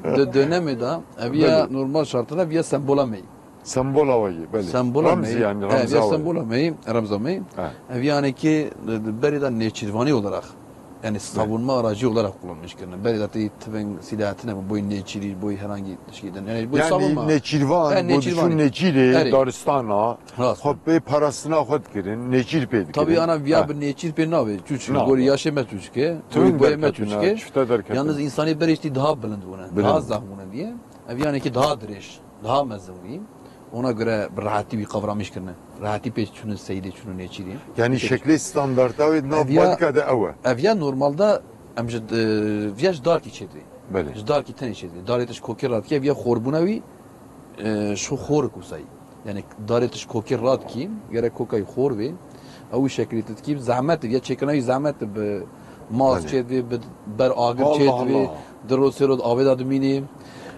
di dönemê de, ev ya Belê. Normal şartında ev ya sembola me yî. Sembola we yî, belê. Sembola Remzî me yî. Yani, He, ev remza ya we. Sembola me yî, remza me yî. He. Ev yanî ki di, di berê de nêçîrvanî olarak, yani savunma aracı olarak kullanmış kirine. Belê de tê tivên sîlahetine mi, boy nêçîrî, boy herhangi tişkî din. Yani boy Yani savunma. Nêçîrvan, He, nêçîrvanî. Nêçîrê, Erê. Daristana, Rast. Xwe pê parastina xwe dikirin, nêçîr pê dikirin. Tabii ana viya Ha. Bi nêçîr pê navê. Çûçik, Na. Gorî yaşê me çûçike, Tüvên gorî boyê me derketine, çûçike. Çifte derketine. Yalnız insanê berê tî daha bilind bûne. Bilind. Daha zehf bûne diye. Ev yanî ki daha dirêj, daha mezin wî. Ona göre bi rehetî wî kavramiş kirine. Rehetî pê çûne seyidê, çûne nêçîrê. Yani Pê şeklê standarta wê di nav Ev ya- Badika de ew e. Ev ya normalde em ji, e, viya ji darkî çêdivê. Belê. Ji darkî tenê çêdivê. Darê tişt kokê radikî, ev ya xorbûna wî, e, şu xor kusayî. Yani darê tişt kokê radikî, gerek kokayî xor bê. Ew şeklî tu dikî, zehmet e, ya çêkirina wî zehmet e, bi maz Belê. Çêdivê, bi ber agir Allah çêdivê, Allah. Di rot sê rot avê de dimînê.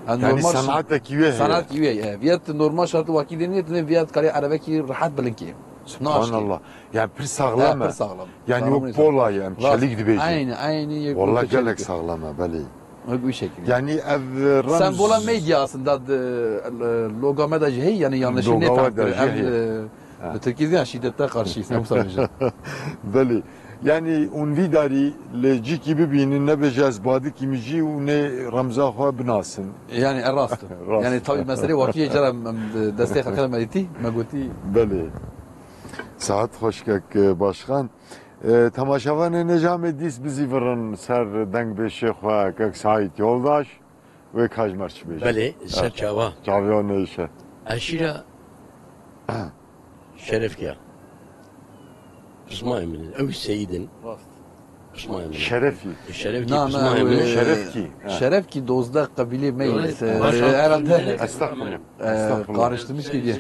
Yani Yani normal şi-, senatekî wê heye. Senatekî wê heye. Viya tu normal şart wakî dênê, tu ne viya karê erebekî rehet bilinkê. Subhanallah. Yani pir saxlem e. He, pir saxlem. Yani Saxlem wek insan. Pola ye, em Rast. Çelik dibêjin. Aynı, aynı yek Wallah wek gelek çelik. Saxlem e, belê. Wek bu şekilde. Yani ev, e, remz Sembola medya aslında de, e, loga me de jî heye, yani yanlış Loga ne we de takdir. Jî Ev, heye. E, Ha. Bi tirkî diyan şîdete karşıyız, ne wisa bêjin. Belê. Yani hûn vî darî li cîkî bibînin, nebêje ez Badikî min jî û nê remza xwe binasin. Yani e rast e. Rast. Yani tabii meselê wakî cara em, em destê xelkê me dîtî, me gotî. Belê. Saet xweş kek, e, Başkan. E, temaşevanê nêja me dîs bizîvirin ser dengbêşê xwe kek Saîd Yoldaş. Wê kaj merç bêje. Belê, ser çava. Çaviya nêşe. Eşîra Şerefkiya. Pismayê min in. Ew seyîd in. Rast. Pismayê min in. Şerefî. Şerefkî Na, na, pismayê ew, min in. e, Şerefkî. Ha. Şerefkî dozdeh qebîlê me yî. Öyle. E, Başkan, herhalde, Estağfurullah. e, Estağfurullah. Karıştırmış gibi. E,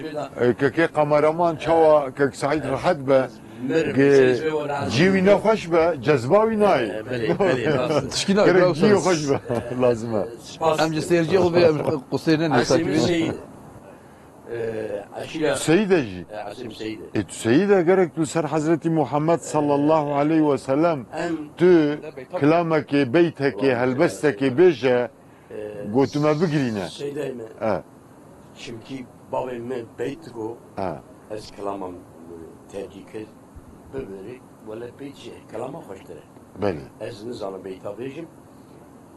kekê kameraman çawa kek Saîd rehet be. Ge-, cî wî nexweş be, cezba wî nayê. E, belê, belê, rast. Tişkî nayê, Gerek bravo, cî sağ ol. Xweş be, lazim e. Spas. Em ji seyirciya xwe bê, em qusêrine Esîm nêsakî bê. Seyîd. E, Eşîra. Seyîd e jî. E, Esîm Seyîd e. E, tu Seyîd e, gerek tu ser Hezretî Muhammed sallallahu aleyhi ve sellem Em tu kilamekê, beytekê, helbestekê bêje, e, gotime bigirîne. Seyîd e me. E. Çimkî bavê min beyt got, Ha. Ez kilamam tercî kir, bibirî, wele pê çi, kilama xweştir e. Belê. Ez nizanim beyta bêjim,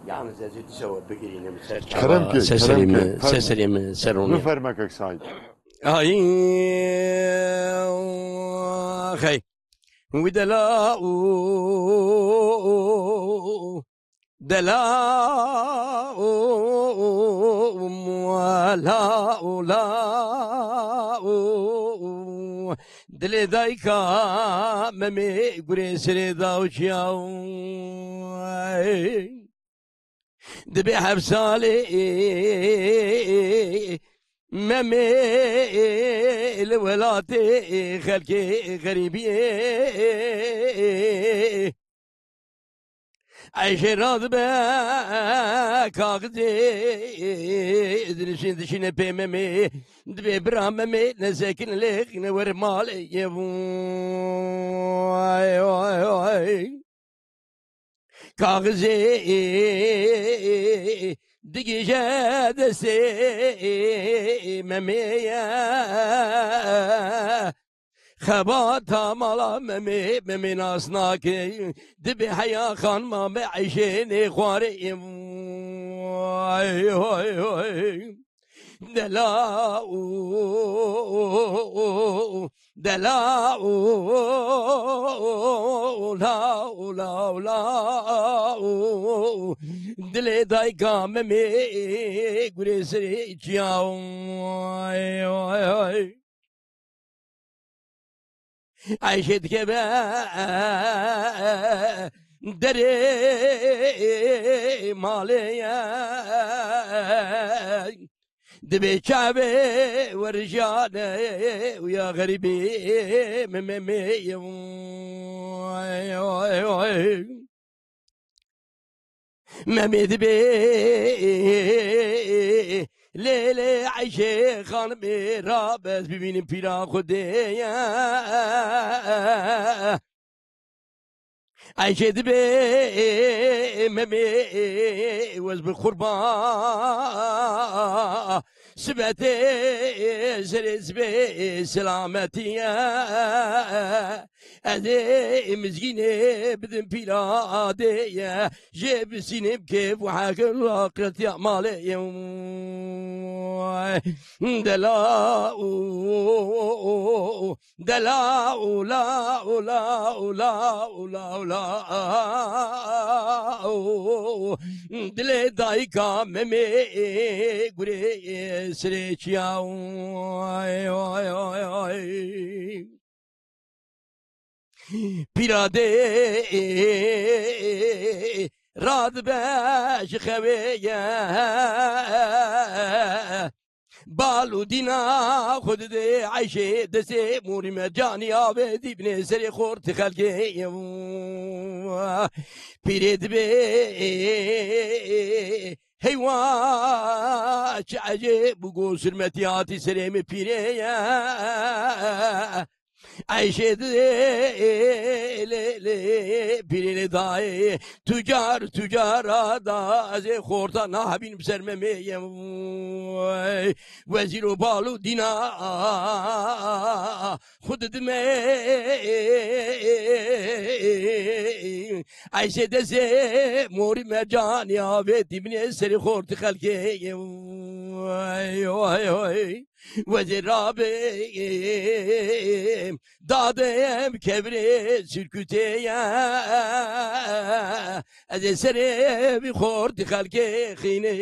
yalnız ez ê dîsa we bigirînim ser çava. Kerem ki, Seserê kerem mi, ki. Seserê mi, ser ronê. Biferme kek Saîd. Ay, hey. Wî dela û Dela û la û la û dilê dayika Memê gurê serê da û çiya û dibê heft salê Memê li welatê xelkê xerîbiyê. Eyşê radibe kaxizê dilişin dişine pê Memê. Dibê bira Memê nezekin lêxine wer malê ye. Vay, vay, vay. Kaxizê digije destê Memê ye. Xebata mala Memê, Memê nas nake. Dibê heya xanima me Eyşê nêxwarê. Ay, ay, ay. Dela u, dela u, la u, la u, la u. Dilê dayika Memê gurê serê çiya. Ay, ay, ay. Eyşê dikeve derê malê ye. Dibê çavê werjane û ya xerîbî me, me, me, ye. Oy, oy, oy. Memê dibê lê, lê Eyşê xanimê rabe ez bibînim pîra Xwedê ye. Eyşê dibê Memê wez bi qurba sibetê serê sibê selametiye. Ez ê mizgînê bidim pîra adê ye. Jê bisînim kêf û hekir aqretiya malê ye. Dela u, dela u, la u, la u, la u, la u, la u. Dilê dayika Memê gurê sirê çiya. Oy, oy, oy, oy. Pîradê radibe ji xewê ye. Bal û dîna xwe dide Eyşê destê morî mercanî avêtî binê serê xortî xelkê ye. Pîrê dibê heywa çi ecêb û go sirmetî hatî serê min pîrê ye. Eyşê dê lê lê pîrê lê dayê tucar tucara da ez ê xorta nahebînim ser Memê ye. Wezîr û bal û dîna xwe didime. Eyşê destê morî mercanî avêtî binê serê xortî xelkê ye. Oy, oy, oy. Wezê rabê dadem kevirê sirkutê ye. Ez ê serê vî xortî xelkê xînê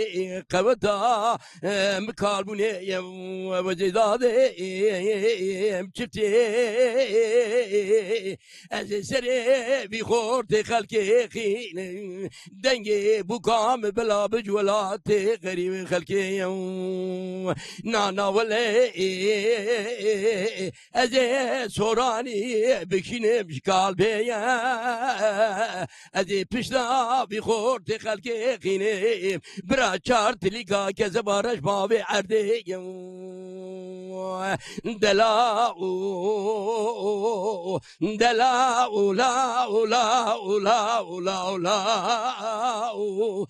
qeweta em kalbûnê ye. Wezê dadê em çiftê ez ê serê vî xortê xelkê xînê. Dengê bûka min bila bic welatê xerîbê xelkê ye. Na, na wele ez ê soranî bikînim ji kalbê ye. Ez ê pişta vî xortê xelkê xînim. Bira çar tilîka kezeba reş bavê erdê ye. Dela û Dela û la û la û la û la û la û.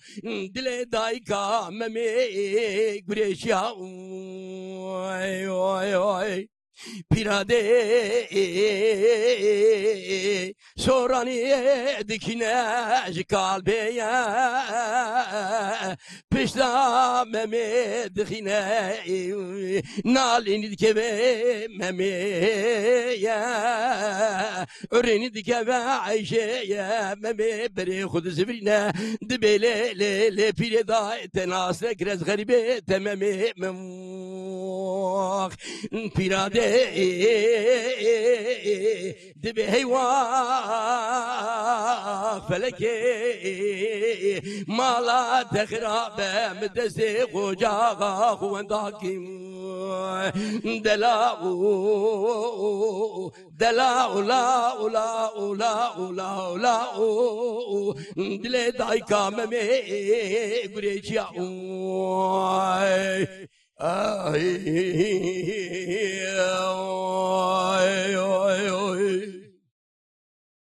Dilê dayika Memê gureşiya. Oy, oy, oy. Pîradê soranî dikine ji kalbê ye. Pişta Memê dixîne, nalînî dikeve Memê ye. Urînî dikeve Eyşê ye. Memê berê xwe dizivîne, dibê lê, lê, lê pîrê dayê te nas nekir ez xerîbê te Memê min. Pîradê Dibê heywa felekê mala te xirabe, min destê xocaxa xwendakî. Dela û, dela û la û la û la û la û la û. Dilê dayika Memê gurê çiya. Ay. Ay.